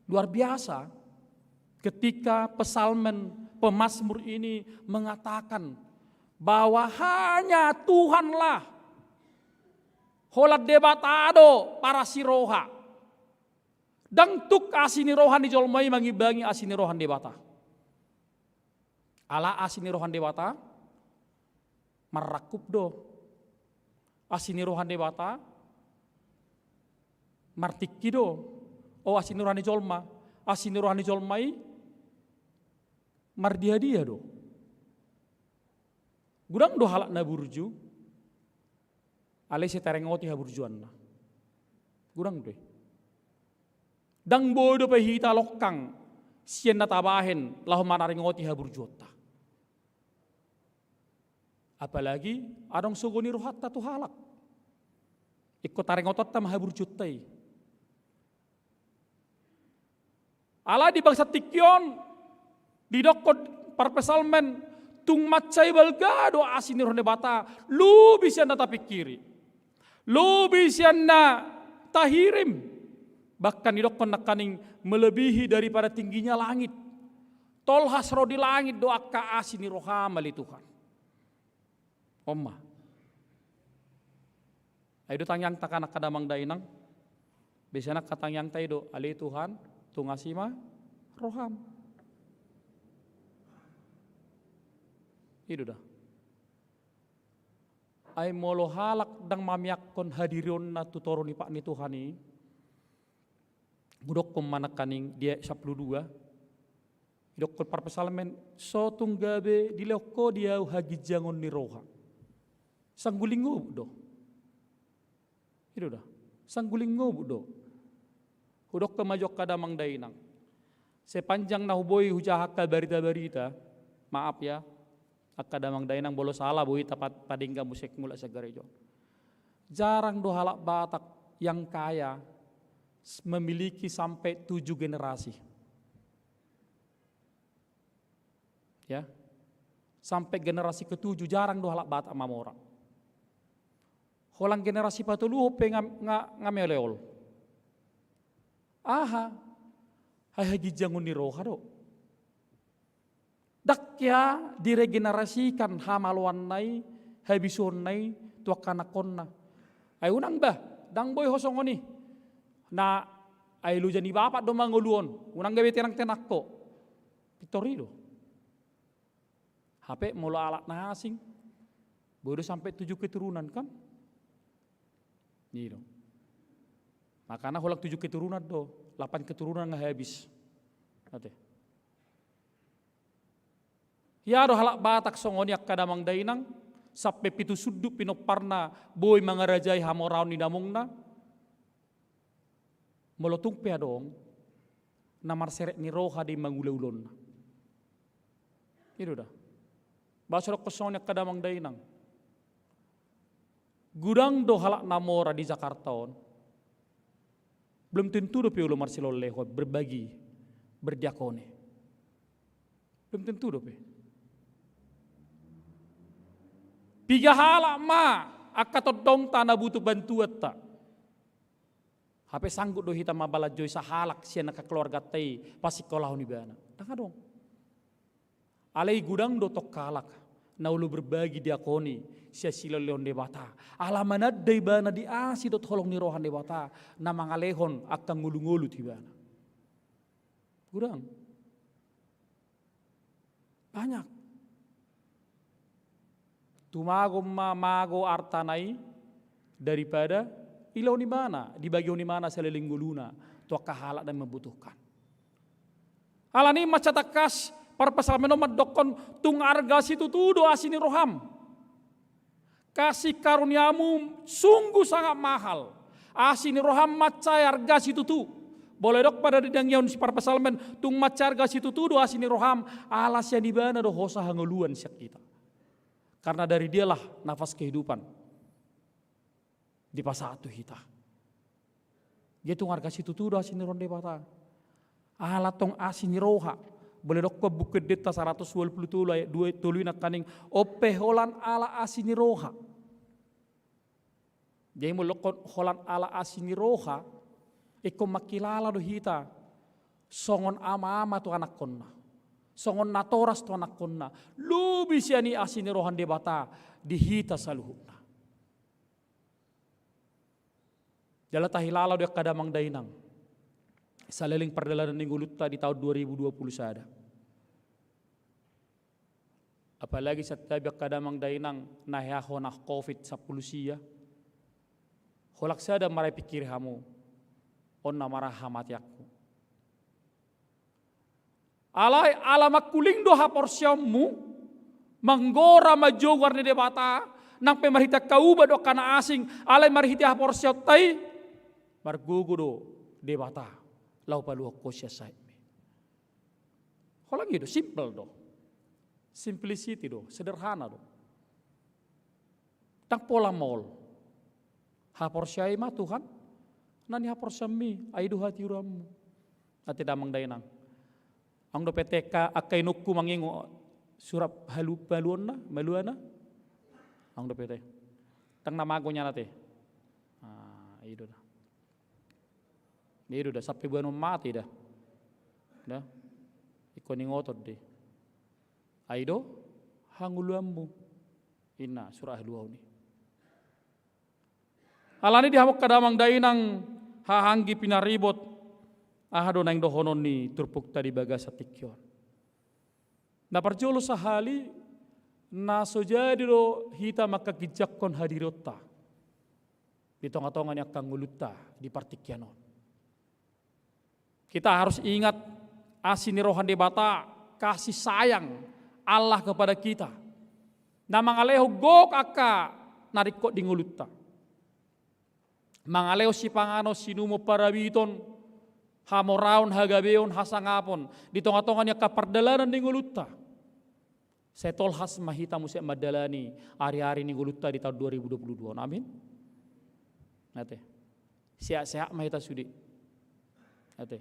Luar biasa ketika pesalmen, pemazmur ini mengatakan bahwa hanya Tuhanlah, holan Debata do parasi roha. Ndang tuk asi ni roha ni jolma i mangimbangi asi ni roha ni Debata. Ala asi ni roha ni Debata marrangkup do. Asi ni roha ni Debata martingki do. O, asi ni roha ni jolma. Asi ni roha ni jolma i mardia-dia do. Godang do halak na burju, alai sai taringoti haburjuanna. Godang do i. Ndang boi dope hita longkang sian na tabahen laho manaringoti haburjuonta. Apalagi adong sogo ni rohanta tu halak. Ingkon taringotonta ma haburjuonta i. Alai di bagasan tingki on, didokkon parpsalmen, Tung mansai balga do asi ni roha ni Debata, lobi sian na tapingkiri, lobi sian na tahirim. Bahkan didokkon nangkaning melebihi daripada tingginya langit. Tolhas ro di langit do angka asi ni roham ale Tuhan. On ma. Ai do tangiangta kan angka damang dainang. Biasana angka tangiangta i do, ale Tuhan, tung asi ma roham. I do da. Ai molo halak ndang mamiangkon hadirionna tu toru ni pat ni Tuhan i, hudokkon ma nangkaning di ayat sampulu dua, didokkon parpsalmen, so tung gabe dilehon Ho di ahu haginjangon ni roha. Sangguling ngobut do. I do da. Sangguling ngobut do. Hudokkon ma jo angka damang dainang. Sepanjang na huboi hujaha angka barita-barita, maaf ya, angka damang dainang, molo sala boi ta pa-, padenggan muse mulak sian gareja on. Jarang do halak Batak yang kaya s-, memiliki sampai tujuh generasi. Ya. Sampai generasi ketujuh jarang do halak Batak mamora. Holan generasi patoluhon pe nga, nga, nga meleol. Aha? Hai haginjangon ni roha do. Ndang hea diregenerasikan hamaloanna i, habisuhonna i tu angka anakkonna. Ai unang bah, ndang boi ho songon i. Na ai loja ni bapak do mangolu on, unang gabe tenang-tenang ho. Pintor i do. Hape molo halak na asing, boi do sampe tujuh keturunan kan? I do. Makana holan tujuh keturunan do, lapan keturunan nga habis. Ate. Hea do halak Batak songon i angka damang dainang, sampe pitu sundut pinomparna boi mangarajai hamoraon ni damongna. Molo tung pe adong na marseret ni roha di mangula-ulaonna. I do da. Baso dokkon songon i angka damang dainang. Godang do halak na mora di Jakarta on. Belum tentu dope olo marsilehon-lehon, berbagi, berdiakoni. Belum tentu dope. Piga halak ma angka tondongta na butuh bantuanta. Hape sanggup do hita mambalanjoi sahalak sian angka keluarganta i pasingkolahon ibana? Ndang adong. Alai godang do tong halak na olo berbagi diakoni sian silehon-lehon Debata. Ala mananda ibana di asi dohot holong ni roha ni Debata na mangalehon angka ngolu-ngolu tu ibana. Godang. Banyak. Tumagon ma mago artana i daripada dilehon ibana, dibagihon ibana saleleng ngoluna tu angka halak na membutuhkan. Alani i mansai tangkas parpsalmen on mandokkon tung arga situtu do asi ni roham. Kasih karuniamu sungguh sangat mahal. Asi ni roham mansai arga situtu. Molo didok pada di na niaon si parpsalmen, tung mansai arga situtu do asi ni roham, ala sian ibana do hosa hangoluan sian hita. Karena dari dialah nafas kehidupan dipasahat tu hita. Dia tung arga situtu do asi ni roha ni Debata. Ala tong asi ni roha. Molo didok Buku Endenta saratus ualu pulu tolu ayat dua, tolu i nangkaning, on pe holan ala asi ni roha. Jadi molo didok holan ala asi ni roha, ingkon mangkilala do hita songon ama-ama tu anakkonna, songon natoras tu anakkonna, lobi sian i asi ni roha ni Debata di hita saluhutna. Jala tahilala do angka damang dainang, saleleng pardalanan ni ngolunta di taon dua ribu dua puluh sada. Apalagi santabi angka damang dainang na hea hona covid sampulu sia. Holan sada ma ra dipingkiri hamu, on nama ra hamateanku. Alai ala mangkuling do haporseaonmu, manggora ma jo goar ni Debata, nang pe marhite angka ubat dohot angka na asing, alai marhite haporseaonta i, margogo do Debata laho paluahon ho sian sahitmi. Holan i do, simple do. Simplicity do, sederhana do. Ndang pola maol. Haporseai ma Tuhan na nihaporseaonmi, ai do hatiuronmu. Ate damang dainang. Adong dope angka, angka inongku mangingot. Surat halu-, paluonna, maluana. Ang dope te. Tang na mago nyana te. Ah, i do da. I do da, sampe boanon mate da. Da. Ingkon ingoton do i. Ai do hangoluanmu. Inna surat haluaon i. Alani i di hamu angka damang dainang, haha anggi pinaribot, aha do naeng dohonon ni turpukta di bagasan tingki on. Na parjolo sahali, na so jadi do hita mangkaginjangkon hadirionta di tonga-tonga ni angka ngolunta di partingkian on. Kita harus ingat asi ni roha ni Debata, kasih sayang Allah kepada kita, na mangalehon gok angka na ringkot di ngolunta. Mangalehon sipanganon, sinumon, parabiton, hamoraon, hagabeon, hasangapon di tonga-tonga ni angka pardalanan ni ngolunta. Sai tolhas ma hita muse mandalani ari-ari ni ngolunta di taon dua ribu dua puluh dua on. Amin. Ate. Sehat-sehat ma hita sude. Ate.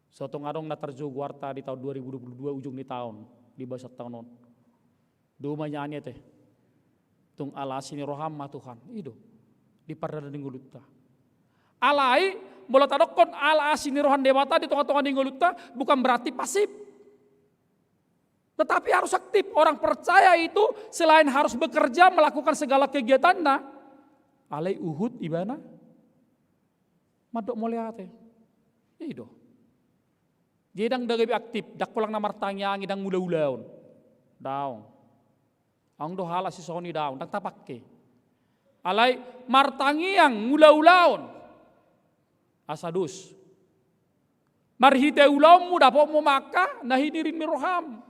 So tung adong na tarjou goarta di taon dua ribu dua puluh dua, ujung ni taon, di bagasan taon on. Doma nyanyi ate. Tung ala asi ni roham ma Tuhan. I do. Di pardalanan ni ngolunta. Alai, molo tadokkon ala asi ni roha ni Debata di tonga-tonga ni ngolunta, bukan berarti pasif. Tetapi harus aktif. Orang percaya itu selain harus bekerja, melakukan segala kegiatanna, alai huhut ibana mandok mauliate. I do. Jadi ndang da gabe aktif, ndang holan na martangiang i, ndang mangula-ulaon. Daong. Adong do halak sisongon i, daong, ndang tapangke. Alai martangiang, mangula-ulaon. Asa dos. Marhite ulaonmu dapotmu ma angka na hinirim ni roham.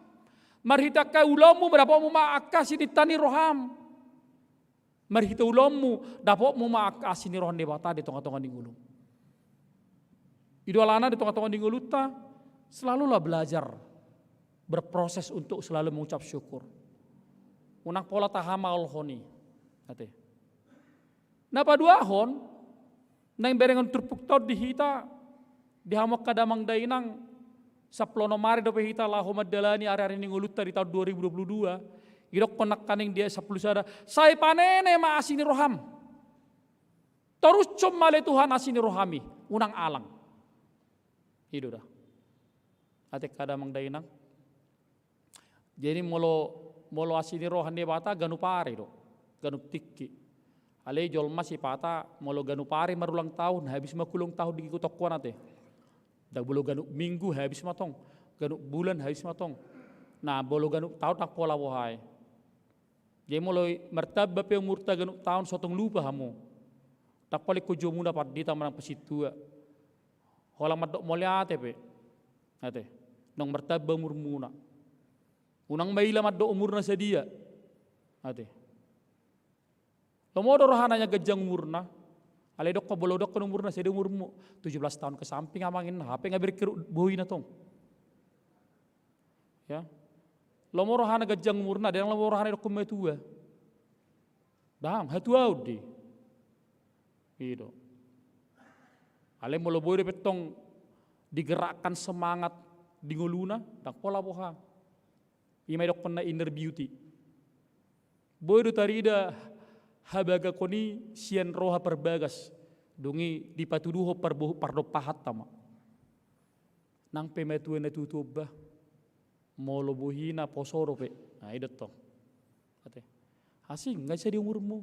Marhite angka ulaonmu dapotmu ma angka sininta ni roham. Marhite ulaonmu dapotmu ma angka asi ni roha ni Debata di tonga-tonga ni ngolum. I do alana di tonga-tonga ni ngolunta, selalulah belajar, berproses untuk selalu mengucap syukur. Unang pola tahamaolhon i. Ate. Na paduahon, naeng berengon turpukta on di hita, di hamu angka damang dainang, sampulu onom ari dope hita laho mandalani ari-ari ni ngolunta di taon dua ribu dua puluh dua. Didokkon nangkaning di ayat sampulu sada, sai panene ma asi ni roham. Torushon ma ale Tuhan asi ni rohami, unang alang. I do da. Ate angka damang dainang. Jadi molo, molo asi ni roha ni Debata ganup ari do, ganup tingki. Alai jolma sipata molo ganup ari marulang tahun, habis ma ulang tahun di gigotongku on ate. Ndang, molo ganup minggu habis ma tong, ganup bulan habis ma tong. Na molo ganup tahun ndang pola boha i. Jadi molo martamba pe umurta ganup tahun, so tung lupa hamu. Ndang pola ingkon jomuna pandita manang parsintua. Holan mandok mauliate pe. Ate. Naung martamba umurmuna. Unang maila mandok umurna sadia. Ate. Lomo do rohana ia ganjang umurna. Alai dokkon, molo dokkon umurna, sadia umurmu? Tujuh belas tahun ke samping amang, inna. Hape nga berkeruk bohina tong. Ya. Lomo rohana ganjang umurna, ndang lomo rohana didokkon matua. Ndang, hatuaon do i. I do. Alai molo boi dope tong digerakkan semangat di ngoluna, ndang pola boha. I ma didokkonna inner beauty. Boi do tarida habagakon i sian roha parbagas, dung i dipatuduhon parbo-, pardompahanta ma. Nang pe matua na tutu on bah, molo bohina poso dope. Na i do tong. Ate. Asing, nga sadia umurmu?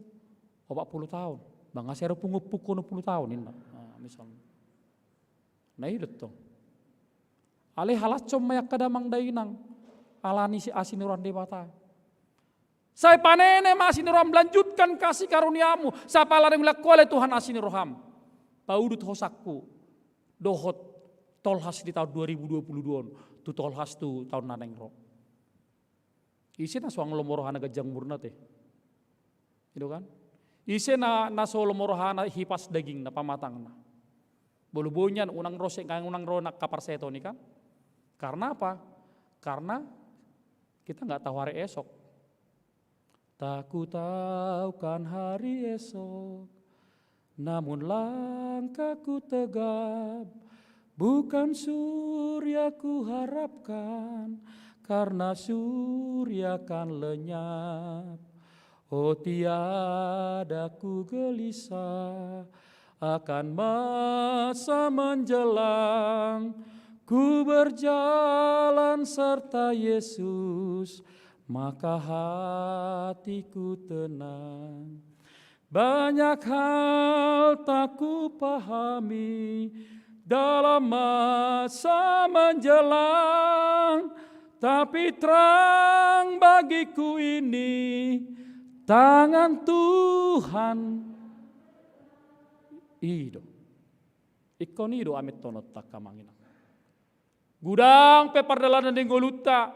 Opat pulu taon. Bah nga sai ro pungu-pungu onom pulu taon, inna. Na, misalna. Na i do tong. Alai halashon ma i angka damang dainang. Alani si asi ni roha ni Debata. Sai panene ma asi ni roham, lanjutkan kasih karuniamu, sai pala naeng ulak ho ale Tuhan asi ni roham. Paudut hosangku, dohot tolhas di taon dua ribu dua puluh dua on, tu tolhas tu taon na naeng ro. Ise na so unang lomo rohana ganjang umurna ate. I do kan? Ise na, na so lomo rohana hipas dagingna, pamatangna. Molo boi nian unang ro se-, unang ro angka parseton i kan? Karena apa? Karena kita nggak tahu hari esok. Tak kutahukan hari esok, namun langkahku tegap Bukan surya kuharapkan, karena surya kan lenyap. Oh, tiada ku gelisah akan masa menjelang. Ku berjalan serta Yesus, maka hatiku tenang. Banyak hal tak kupahami dalam masa menjelang, tapi terang bagiku ini tangan Tuhan. I do. Ingkon i do amantonta, angka amang inang. Godang pe pardalanan ni ngolunta,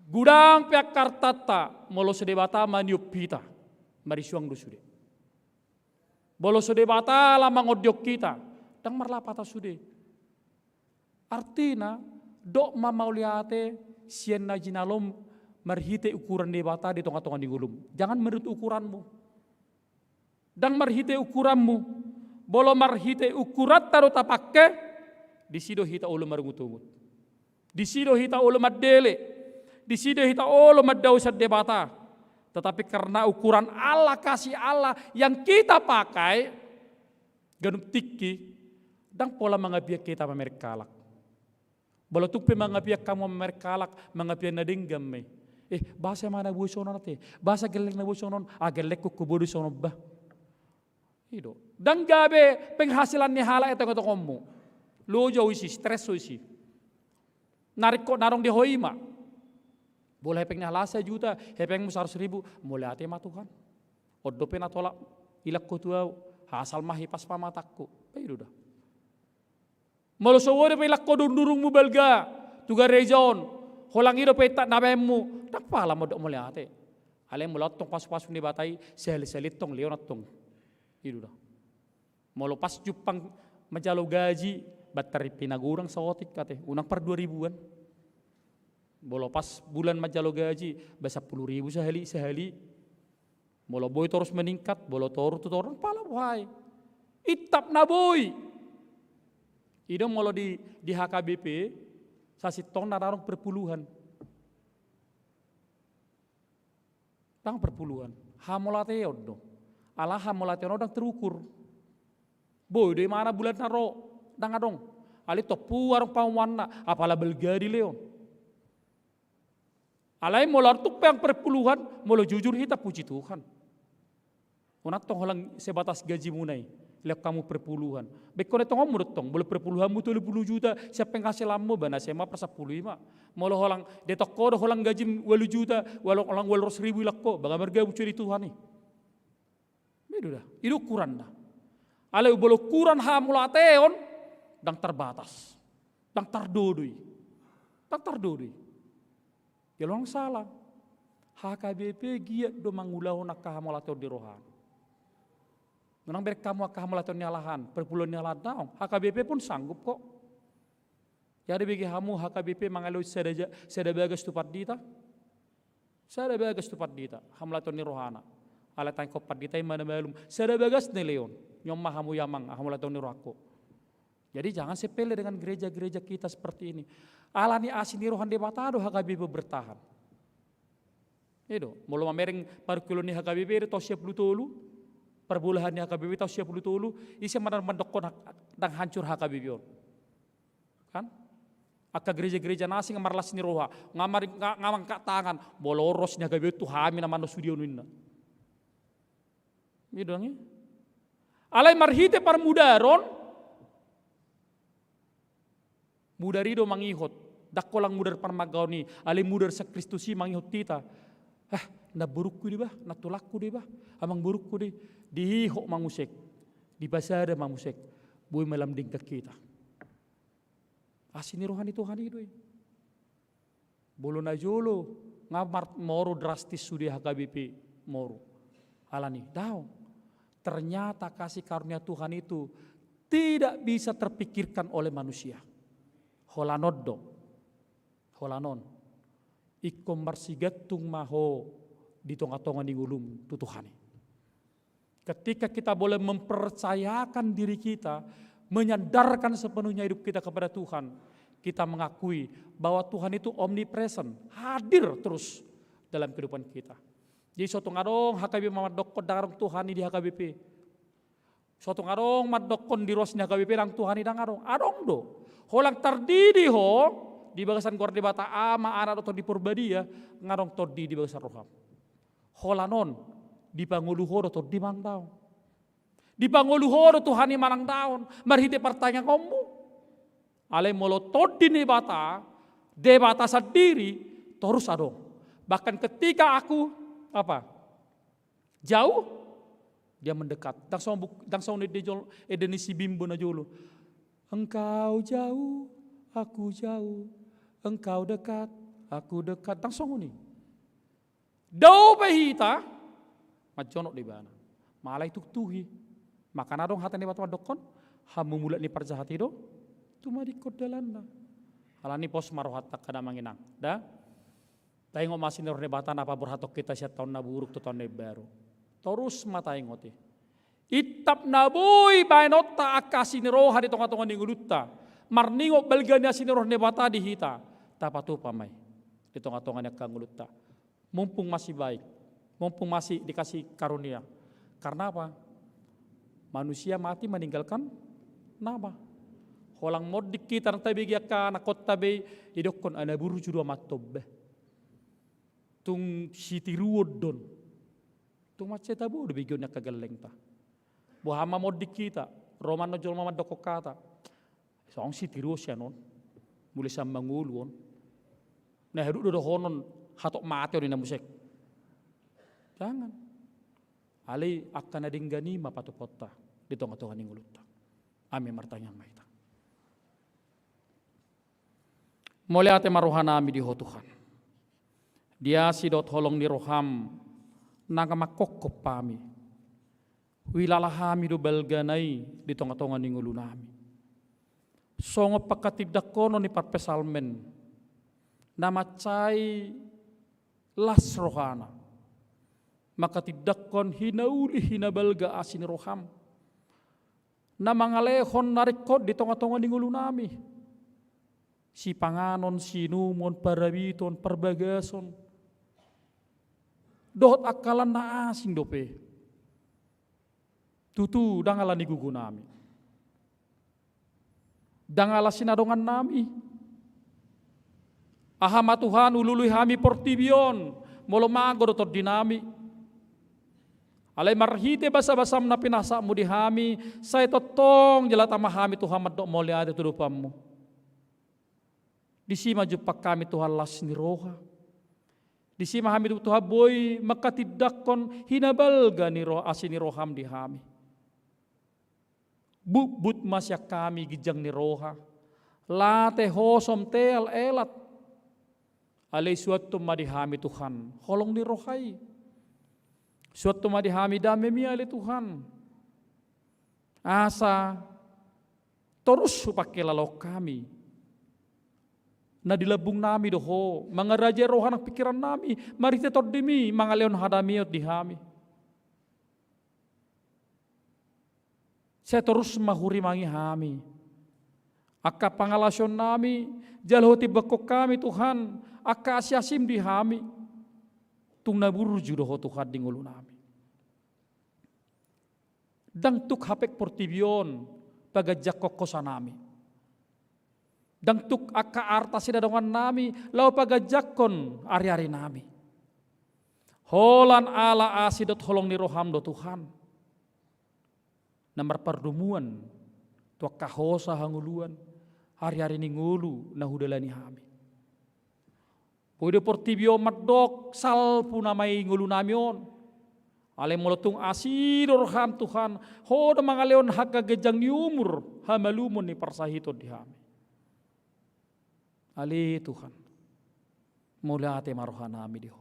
godang pe angka artanta, molo so Debata maniop hita, marisuang do sude. Molo so Debata lam mangondihon hita, ndang marlapatan sude. Artina, dok ma mauliate sian na jinalom marhite ukuran ni Debata di tonga-tonga ni ngolum. Jangan menurut ukuranmu. Ndang marhite ukuranmu. Molo marhite ukuranta do tapangke, disi do hita olo marungut-ungut. Disi do hita olo mandele. Disi do hita olo mandao sian Debata. Tetapi karena ukuran Allah, kasih Allah yang kita pakai, ganup tingki, ndang pola mangapian hita mamereng halak. Molo tung pe mangapian hamu mamereng halak, mangapian na denggan ma i. Eh, boasa ma na boi songon on ate? Boasa gelleng na boi songon on? Ah, gellengkon hubodo songon on bah. I do. Ndang gabe penghasilan ni halak i tonga-tongamu. Loja ho isi, stres ho isi. Na ringkot na adong di ho i ma. Molo hepeng ni halak sajuta, hepengmu saratus ribu, mauliate ma Tuhan. On dope na tolap ilak ho tu ahu, asal ma hipas pamatangku. Bah, i do da. Molo so boi dope ilak ho durung-durungmu balga tu gareja on, holan i dope intap na baenmu, ndang pala mandok mauliate. Alai molo adong pasu-pasu ni Debata i, sahali-sahali tong lehon antong. I do da. Molo pas jumpang manjalo gaji, bah, tarripina godang saotik ate, unang par dua ribuan. Molo pas bulan manjalo gaji, bah, sampulu ribu sahali, sahali. Molo boi torus meningkat, molo toru tu toru ndang pala boha i. Intap na boi. I do molo di, di H K B P, sasintongna ndang adong perpuluhan. Ndang perpuluhan. Hamauliateon do. Ala hamauliateon on ndang terukur. Boi do imana bulan na ro, ndang adong. Alai tompu adong pangomoanna, apala balga dilehon. Alai molo adong tung pe perpuluhan, molo jujur hita, puji Tuhan. Unang tong holan sebatas gajimuna i, lehon hamu perpuluhan. Bah, ingkon tongonmu do tong, molo perpuluhanmu tolu pulu juta sian penghasilanmu, bah, na sema par sampulu i ma. Molo holan dietong ho do holan gajim ualu juta, ualu, holan ualu ratus ribu ilak ho, bah, nga margabus sude di Tuhan i. I do da, i do ukuranna. Alai molo ukuran hamauliateon, ndang tarbatas. Ndang tardodo i. Ndang tardodo i. Jala unang sala. H K B P giat do mangulahon angka hamauliateon di rohana. Unang bereng hamu angka hamauliateon ni halak an, perpuluhan ni halak an, daong. H K B P pun sanggup kok. Ia dibege hamu H K B P mangalehon sada ja-, sada bagas tu pandita. Sada bagas tu pandita, hamauliateon ni rohana. Alai tangihon pandita i ma na malum. Sada bagas na dilehon. Nion ma hamu i amang, hamauliateon ni rohangku. Jadi jangan sepele dengan gereja-gereja kita seperti ini. Alani asi ni roha ni Debata do H K B P bertahan. I do, molo mamereng parungkilon ni H K B P do taon sia pulu tolu, parbolahan ni H K B P taon sia pulu tolu, ise ma na mandokkon hak-, ndang hancur H K B P on. Kan? Angka gereja-gereja na asing nga marlas ni roha, nga mar-, nga, nga mangangkat tangan, molo ro las ni H K B P on tu hami nama na sude on ninna. I do i. Alai marhite parmudaron, mudar i do mangihut, ndang holan mudar parmanggaon i, alai mudar sian Kristus i mangihut hita. Ah, namborungku do i bah, nantulangku do i bah, amangborungku do i, diihut ma muse, dipasada ma muse, boi ma lam denggan hita. Asi ni roha ni Tuhan i do i. Molo na jolo, nga mar-, moru drastis sude H K B P moru. Alani, daong. Ternyata kasih karunia Tuhan itu tidak bisa terpikirkan oleh manusia. Holan on do. Holan on. Ingkon marsigantung ma ho di tonga-tonga ni ngolum tu Tuhan i. Ketika kita boleh mempercayakan diri kita, menyandarkan sepenuhnya hidup kita kepada Tuhan, kita mengakui bahwa Tuhan itu omnipresent, hadir terus dalam kehidupan kita. Jadi so tung adong H K B P mandokkon ndang adong Tuhan i di H K B P. So tung adong mandokkon di ruas ni H K B P ndang Tuhan i, ndang adong. Adong do. Holan tardidi ho di bagasan goar Debata Ama, Anak dohot Tondi Porbadia, ndang adong tondi di bagasan roham. Holan on dipangolu ho do Tondi manang daon. Dipangolu ho do Tuhan i manang daon marhite partangiangonmu. Alai molo Tondi ni Debata, Debata sandiri, torus adong. Bahkan ketika aku, apa? Jauh, Dia mendekat. Ndang songon buk-, ndang songon ende jol-, ende ni si Bimbo na jolo. Engkau jauh, aku jauh. Engkau dekat, aku dekat. Ndang songon i. Dao pe hita, manjonok do ibana. Alai tuktuhi. Makana adong hata ni Debata mandokkon, hamumulak ni parjahat i do tumadingkon dalanna. Alani i pos ma rohanta angka damang inang. Da? Taingot ma asi ni roha ni Debata na paborhathon hita sian taon na buruk tu taon na imbaru. Torus ma taingot i. Intap na boi baenonta angka asi ni roha di tongatonga ni ngolunta. Marningot balga ni asi ni roha ni Debata di hita. Tapatupa ma i di tongatonga ni angka ngolunta. Mumpung masih baik, mumpung masih dikasih karunia. Karena apa? Manusia mati meninggalkan nama. Holan monding hita nang tabege angka anakhonta be, didokkon anak burju do amanta on be. Tung sitiruon do on. Tung mansai tabo do begeon ni angka gellengta. Boha ma monding hita, ro ma annon jolma mandokkon hata. Songon sitiruon sian on. Mulai sian mangolu on. Na haduk do dohonon hatop mate on ninna muse. Jangan. Alai angka na denggan i ma patupaonta di tongatonga ni ngolunta. Amin, martangiang ma hita. Mauliate ma rohanami di Ho Tuhan. Di asi dohot holong ni roham, nunga mangkophop hami. Huilala hami do balgana i di tongatonga ni ngolunami. Songon pangkatindanghonon ni parpsalmen, na mansai las rohana. Mangkatindanghon hinauli hinabalga asi ni roham. Na mangalehon na ringkot di tongatonga ni ngolunami. Sipanganon, siinumon, parabiton, parbagason. Dohot angka lan na asing dope. Tutu, ndang ala ni gogonami. Ndang ala sinadongannami. Aha ma Tuhan ulului hami portibi on, molo mago do tondinami. Alai marhite basabasam na pinasahatmu di hami, sai tongtong jala tama hami Tuhan mandok mauliate tu adopanmu. Disi ma jumpang hami Tuhan las ni roha. Disi ma hami Tuhan boi mangkatindanghon hinabalga ni roha, asi ni roham di hami. Butbut ma sian hami ginjang ni roha. Late hosom teal elat. Alai suanhon ma di hami Tuhan holong ni roha i. Suanhon ma di hami damem i ale Tuhan. Asa torus hupangkilalahon hami. Na di lambungnami do Ho, mangarajai roha nang pingkirannami, marhite tondimi mangalehon hadameon di hami. Sai torus ma hurimangi hami. Angka pangalaosionnami, jala hutimbangkon hami Tuhan, angka asiasim di hami. Tung na burju do Ho Tuhan di ngolunami. Ndang tuk hape portibi on paganjanghon hosanami. Ndang tuk angka arta sinadongannami laho paganjanghon ariarinami. Holan ala asi dohot holong ni roham do Tuhan. Na marpardomuan tu angka hosa hangoluan, ariari ni ngolu na hudalani hami. Boi do portibi on mandok salpu nama i ngolunami on. Alai molo tung asi do roham Tuhan, Ho do mangalehon hagaganjang ni umur, hamalumon ni parsahiton di hami. Ale Tuhan, mauliate ma rohanami di Ho.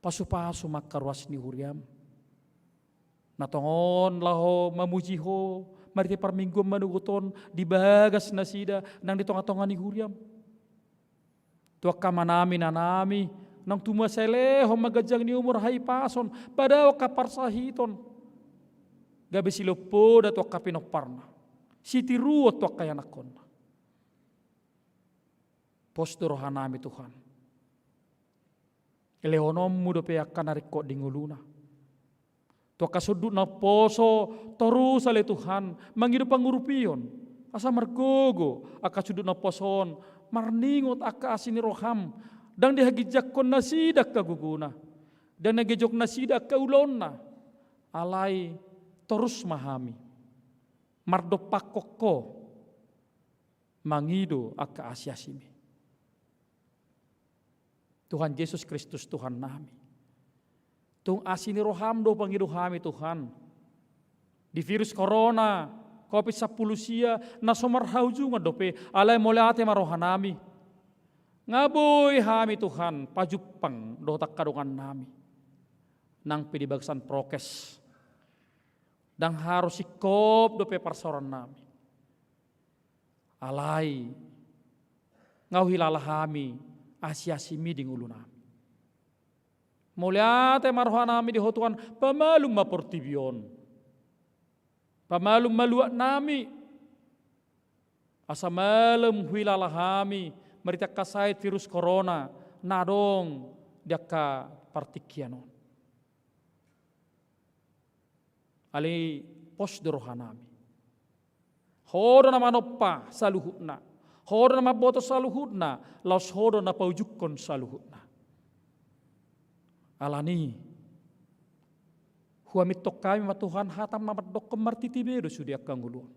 Pasupasu ma angka ruas ni huriam. Na tongon laho mamuji Ho, marhite parmingguan manogot on di bagas nasida nang di tongatonga ni huriam. Tu angka amanami, inanami, naung tumua sai lehon ma ganjang ni umur, hahipason, padao angka parsahiton. Gabe silompoda tu angka pinomparna, sitiruon tu angka ianakhonna. Pos do rohanami Tuhan. Lehononmu dope angka na ringkot di ngoluna. Tu angka sundut na umposo, torus ale Tuhan, mangido pangurupion. Asa margogo angka sundut na umposo on, marningot angka asi ni roham, ndang dihaginjangkon nasida angka gogona, ndang digejok nasida angka ulaonna. Alai torus ma hami mardompakkon Ho, mangido angka asiasimi. Tuhan Jesus Kristus Tuhannami, tung asi ni roham do pangido hami Tuhan. Di virus corona, covid sampulu sia, na so marhaujungan dope, alai mauliate ma rohanami. Nga boi hami Tuhan pajumpang dohot angka dongannami, nang pe di bagasan prokes, ndang harus singkop dope parsaorannami. Alai nga huhilala hami asiasimi di ngolunami. Mauliate ma rohanami di Ho Tuhan, pamalum ma portibi on. Pamalum ma luatnami. Asa malum huhilala hami marhite angka sahit virus corona na adong di angka partingkian on. Alai pos do rohanami. Ho do na manompa saluhutna. Ho do na mamboto saluhutna. Laos Ho do na paujungkon saluhutna. Alani, huaminton hami ma Tuhan hatam na mandokkon martiti be do sude angka ngolu on.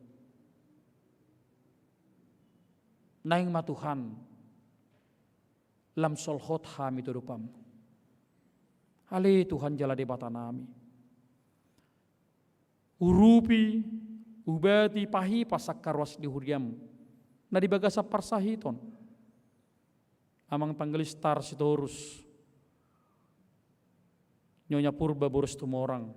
Naeng ma Tuhan, lam solhot hami tu adopanmu. Ale Tuhan jala Debatanami, urupi, ubati, pahipas angka ruas ni huriam na di bagasan parsahiton. Amang Pangelistar Sitorus, Nyonya Purba boru Situmorang,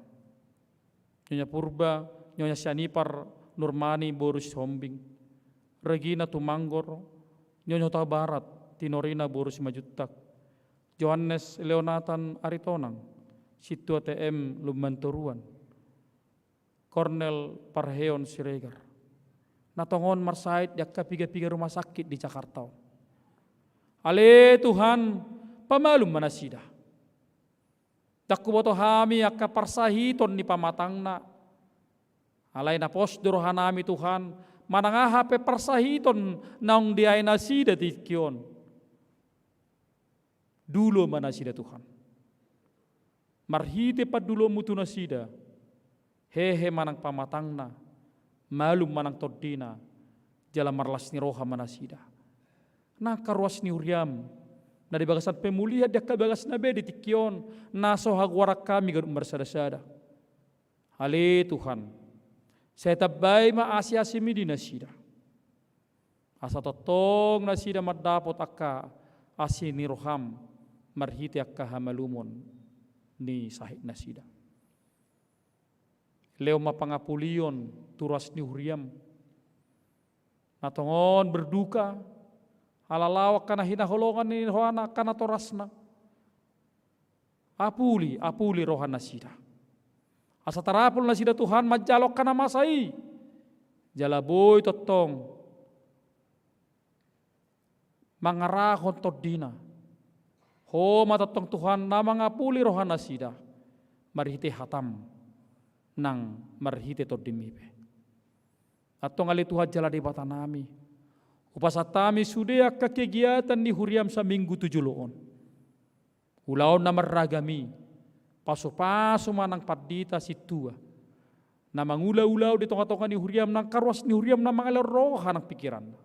Nyonya Purba, Nyonya Sianipar Nurmani boru Sihombing, Regina Tumanggor, Nyonya Hutabarat Tinorina boru Simanjuntak, Johannes Leonatan Aritonang, Sintua T M Lumbantoruan, Kornel Parheon Siregar, na tongon marsahit di angka piga-piga rumah sakit di Jakarta on. Ale Tuhan, pamalum ma nasida. Ndang huboto hami angka parsahiton ni pamatangna. Alai na pos do rohanami Tuhan, manang aha pe parsahiton naung diae nasida di tingki on, dulo ma nasida Tuhan. Marhite panduloonmu tu nasida, hehe manang pamatangna, malum manang tondina, jala marlas ni roha ma nasida. Nang angka ruas ni huriam na di bagasan pemulihan di angka bagasna be di tingki on, na so hagoaran hami ganup marsada-sada. Ale Tuhan, sai tambai ma asi-asimi di nasida, asa tongtong nasida mandapot angka asi ni roham marhite angka hamalumon ni sahit nasida. Lehon ma pangapulion tu ruas ni huriam na tongon berduka ala lao angka na hinaholongan ni rohana, angka natorasna. Apuli, apuli roha nasida, asa tarapul nasida Tuhan manjalo angka na masa i. Jala boi tongtong mangarahon tondina. Ho ma tongtong Tuhan na mangapuli roha nasida marhite hatam nang marhite tondim i pe. Antong ale Tuhan jala Debatanami, hupasahat hami sude angka kegiatan ni huriam saminggu tu jolo on. Ulaon na marragam i, pasu-pasu ma nang pandita sintua na mangula ulaon di tonga-tonga ni huriam, nang angka ruas ni huriam na mangalehon roha nang pingkiranna.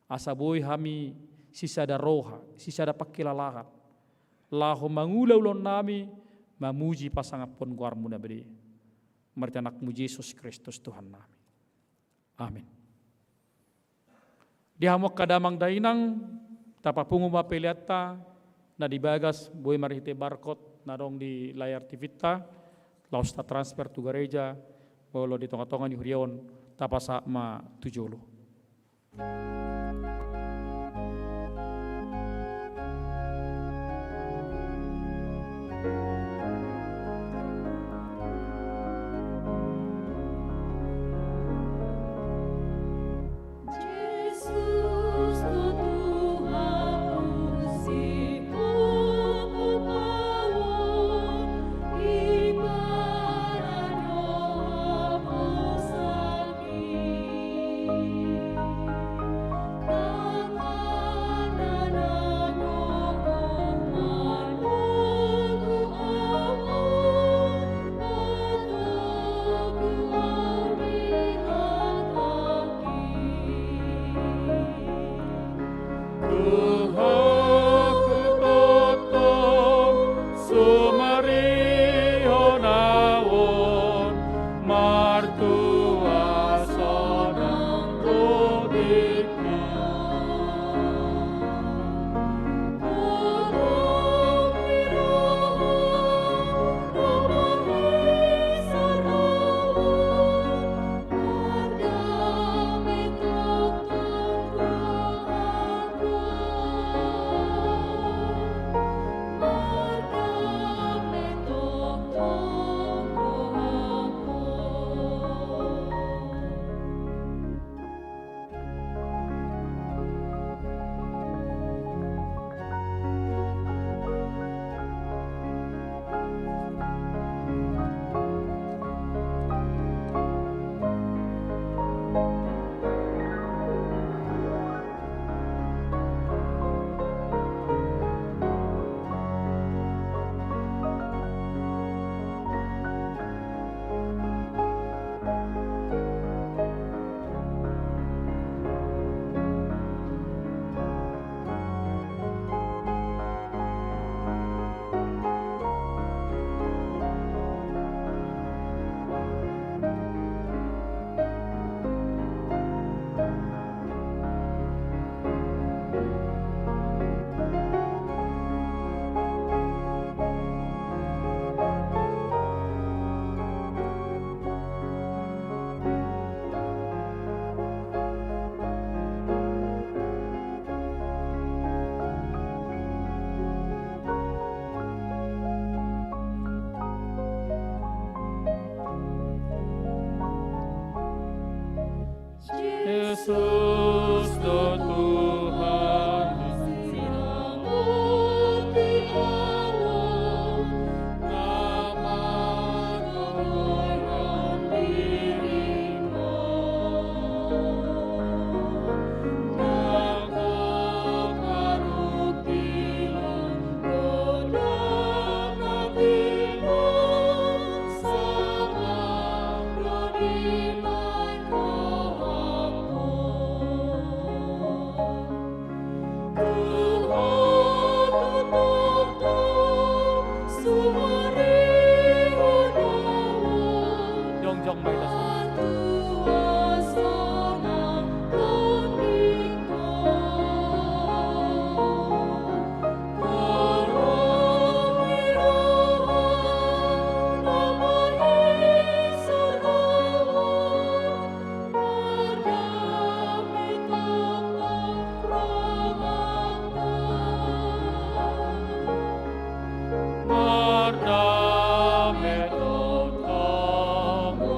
Asa boi hami sisada roha, sisada pangkilalahan, laho mangula ulaonnami mamuji pasangaphon goarmu na badia. Marhite Anakmu Jesus Kristus Tuhannami. Amin. Di hamu angka damang dainang, tapapungu ma peleanta na di bagas boi marhite barcode na adong di layar T V-ta, laos tatransfer tu gareja, molo di tonga-tonga ni huria on tapasahat ma tu jolo. Dame tu hamu.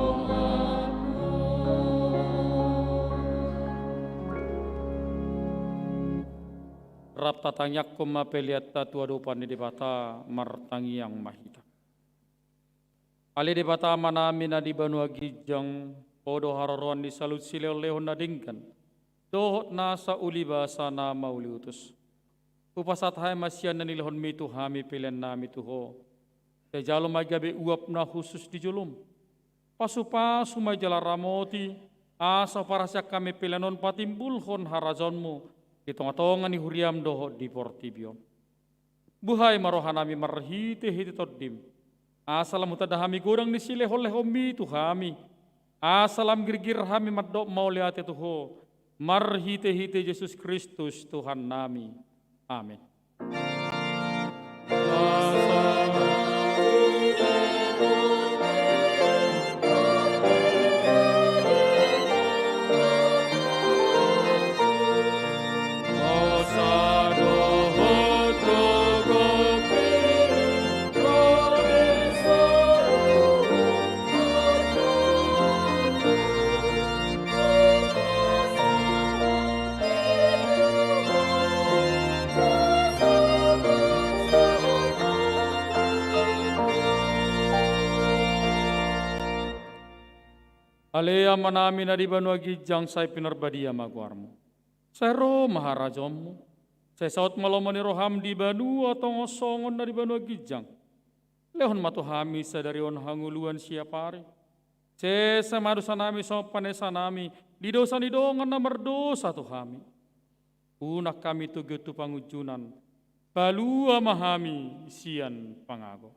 Rap tatangiangkon ma peleanta tu adopan ni Debata, martangiang ma hita. Ale Debata Amanami na di banua ginjang, Ho do haroroan ni saluhut silehonlehon na denggan dohot nasa uli basa na mauliutus. Hupasahat hami ma sian na nilehonMi tu hami peleannami tu Ho. Sai jalo ma i gabe uap na hushus di jolom. Pasupasu ma i jala ramoti, asa huparhaseang hami pelean on patimbulhon harajaonMu di tongatonga ni huriaM dohot di portibi on. Buhai ma rohanami marhitehite TondiM, asa lam hutanda hami godang ni silehonlehonMi tu hami, asa lam girgir hami mandok mauliate tu Ho, marhitehite Jesus Kristus Tuhannami. Amen. Ale Amanami na di banua ginjang, sai pinarbadia ma goarMu. Sai ro ma harajaonMu. Sai saut ma lomo ni rohaM di banua tonga on songon na di banua ginjang. Lehon ma tu hami sadari on hangoluan siapari. Sesa ma dosanami songon panesanami di dosa ni dongan na mardosa tu hami. Unang hami togihon tu pangunjunan. Palua ma hami sian pangago.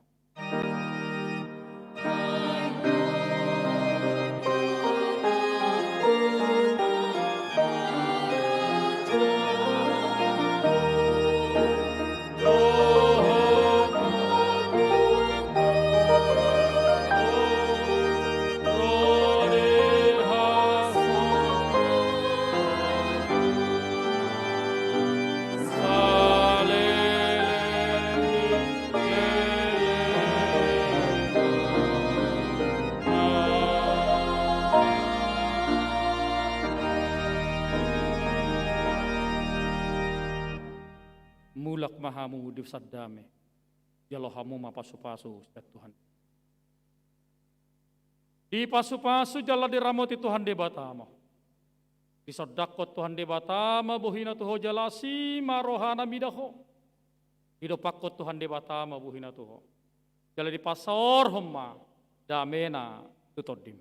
Mulak ma hamu di sandame. Jalo hamu ma pasupasu sian Tuhan. Dipasupasu jala diramoti Tuhan Debata ma ho. Disondangkon Tuhan Debata ma bohina tu ho jala asi ma rohana mida ho. Didompakkon Tuhan Debata ma bohina tu ho. Jala dipasaorhon ma damena tu tondim.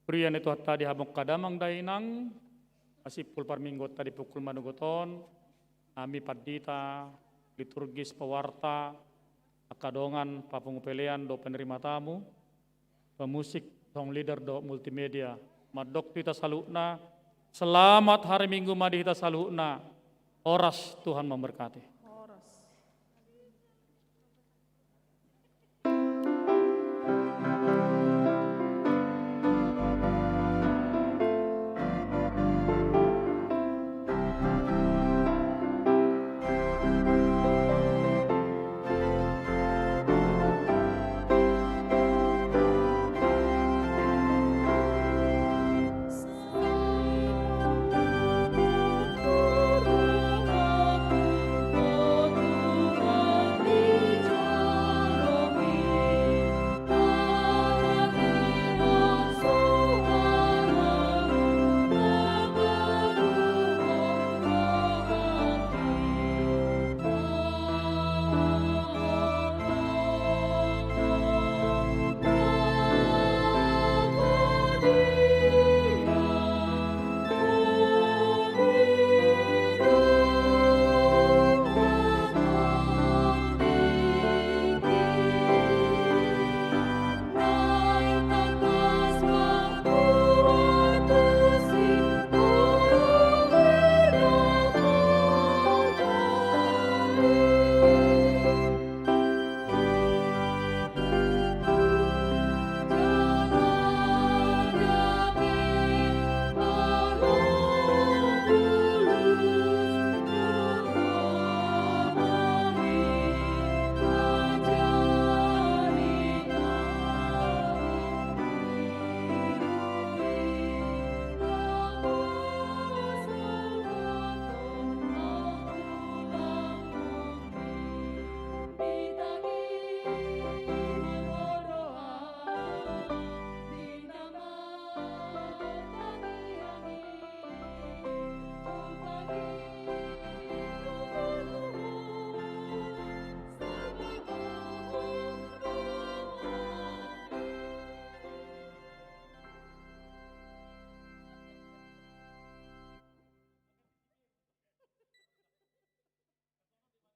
Huria ni Tuhanta di hamu angka damang dainang, na simpul parmingguonta di pukul manogot on, hami pandita, liturgis, pawarta, angka dongan papungu pelean dohot penerima tamu, pemusik, sound leader dohot multimedia, mandok tu hita saluhutna, selamat hari Minggu ma di hita saluhutna, horas, Tuhan memberkati.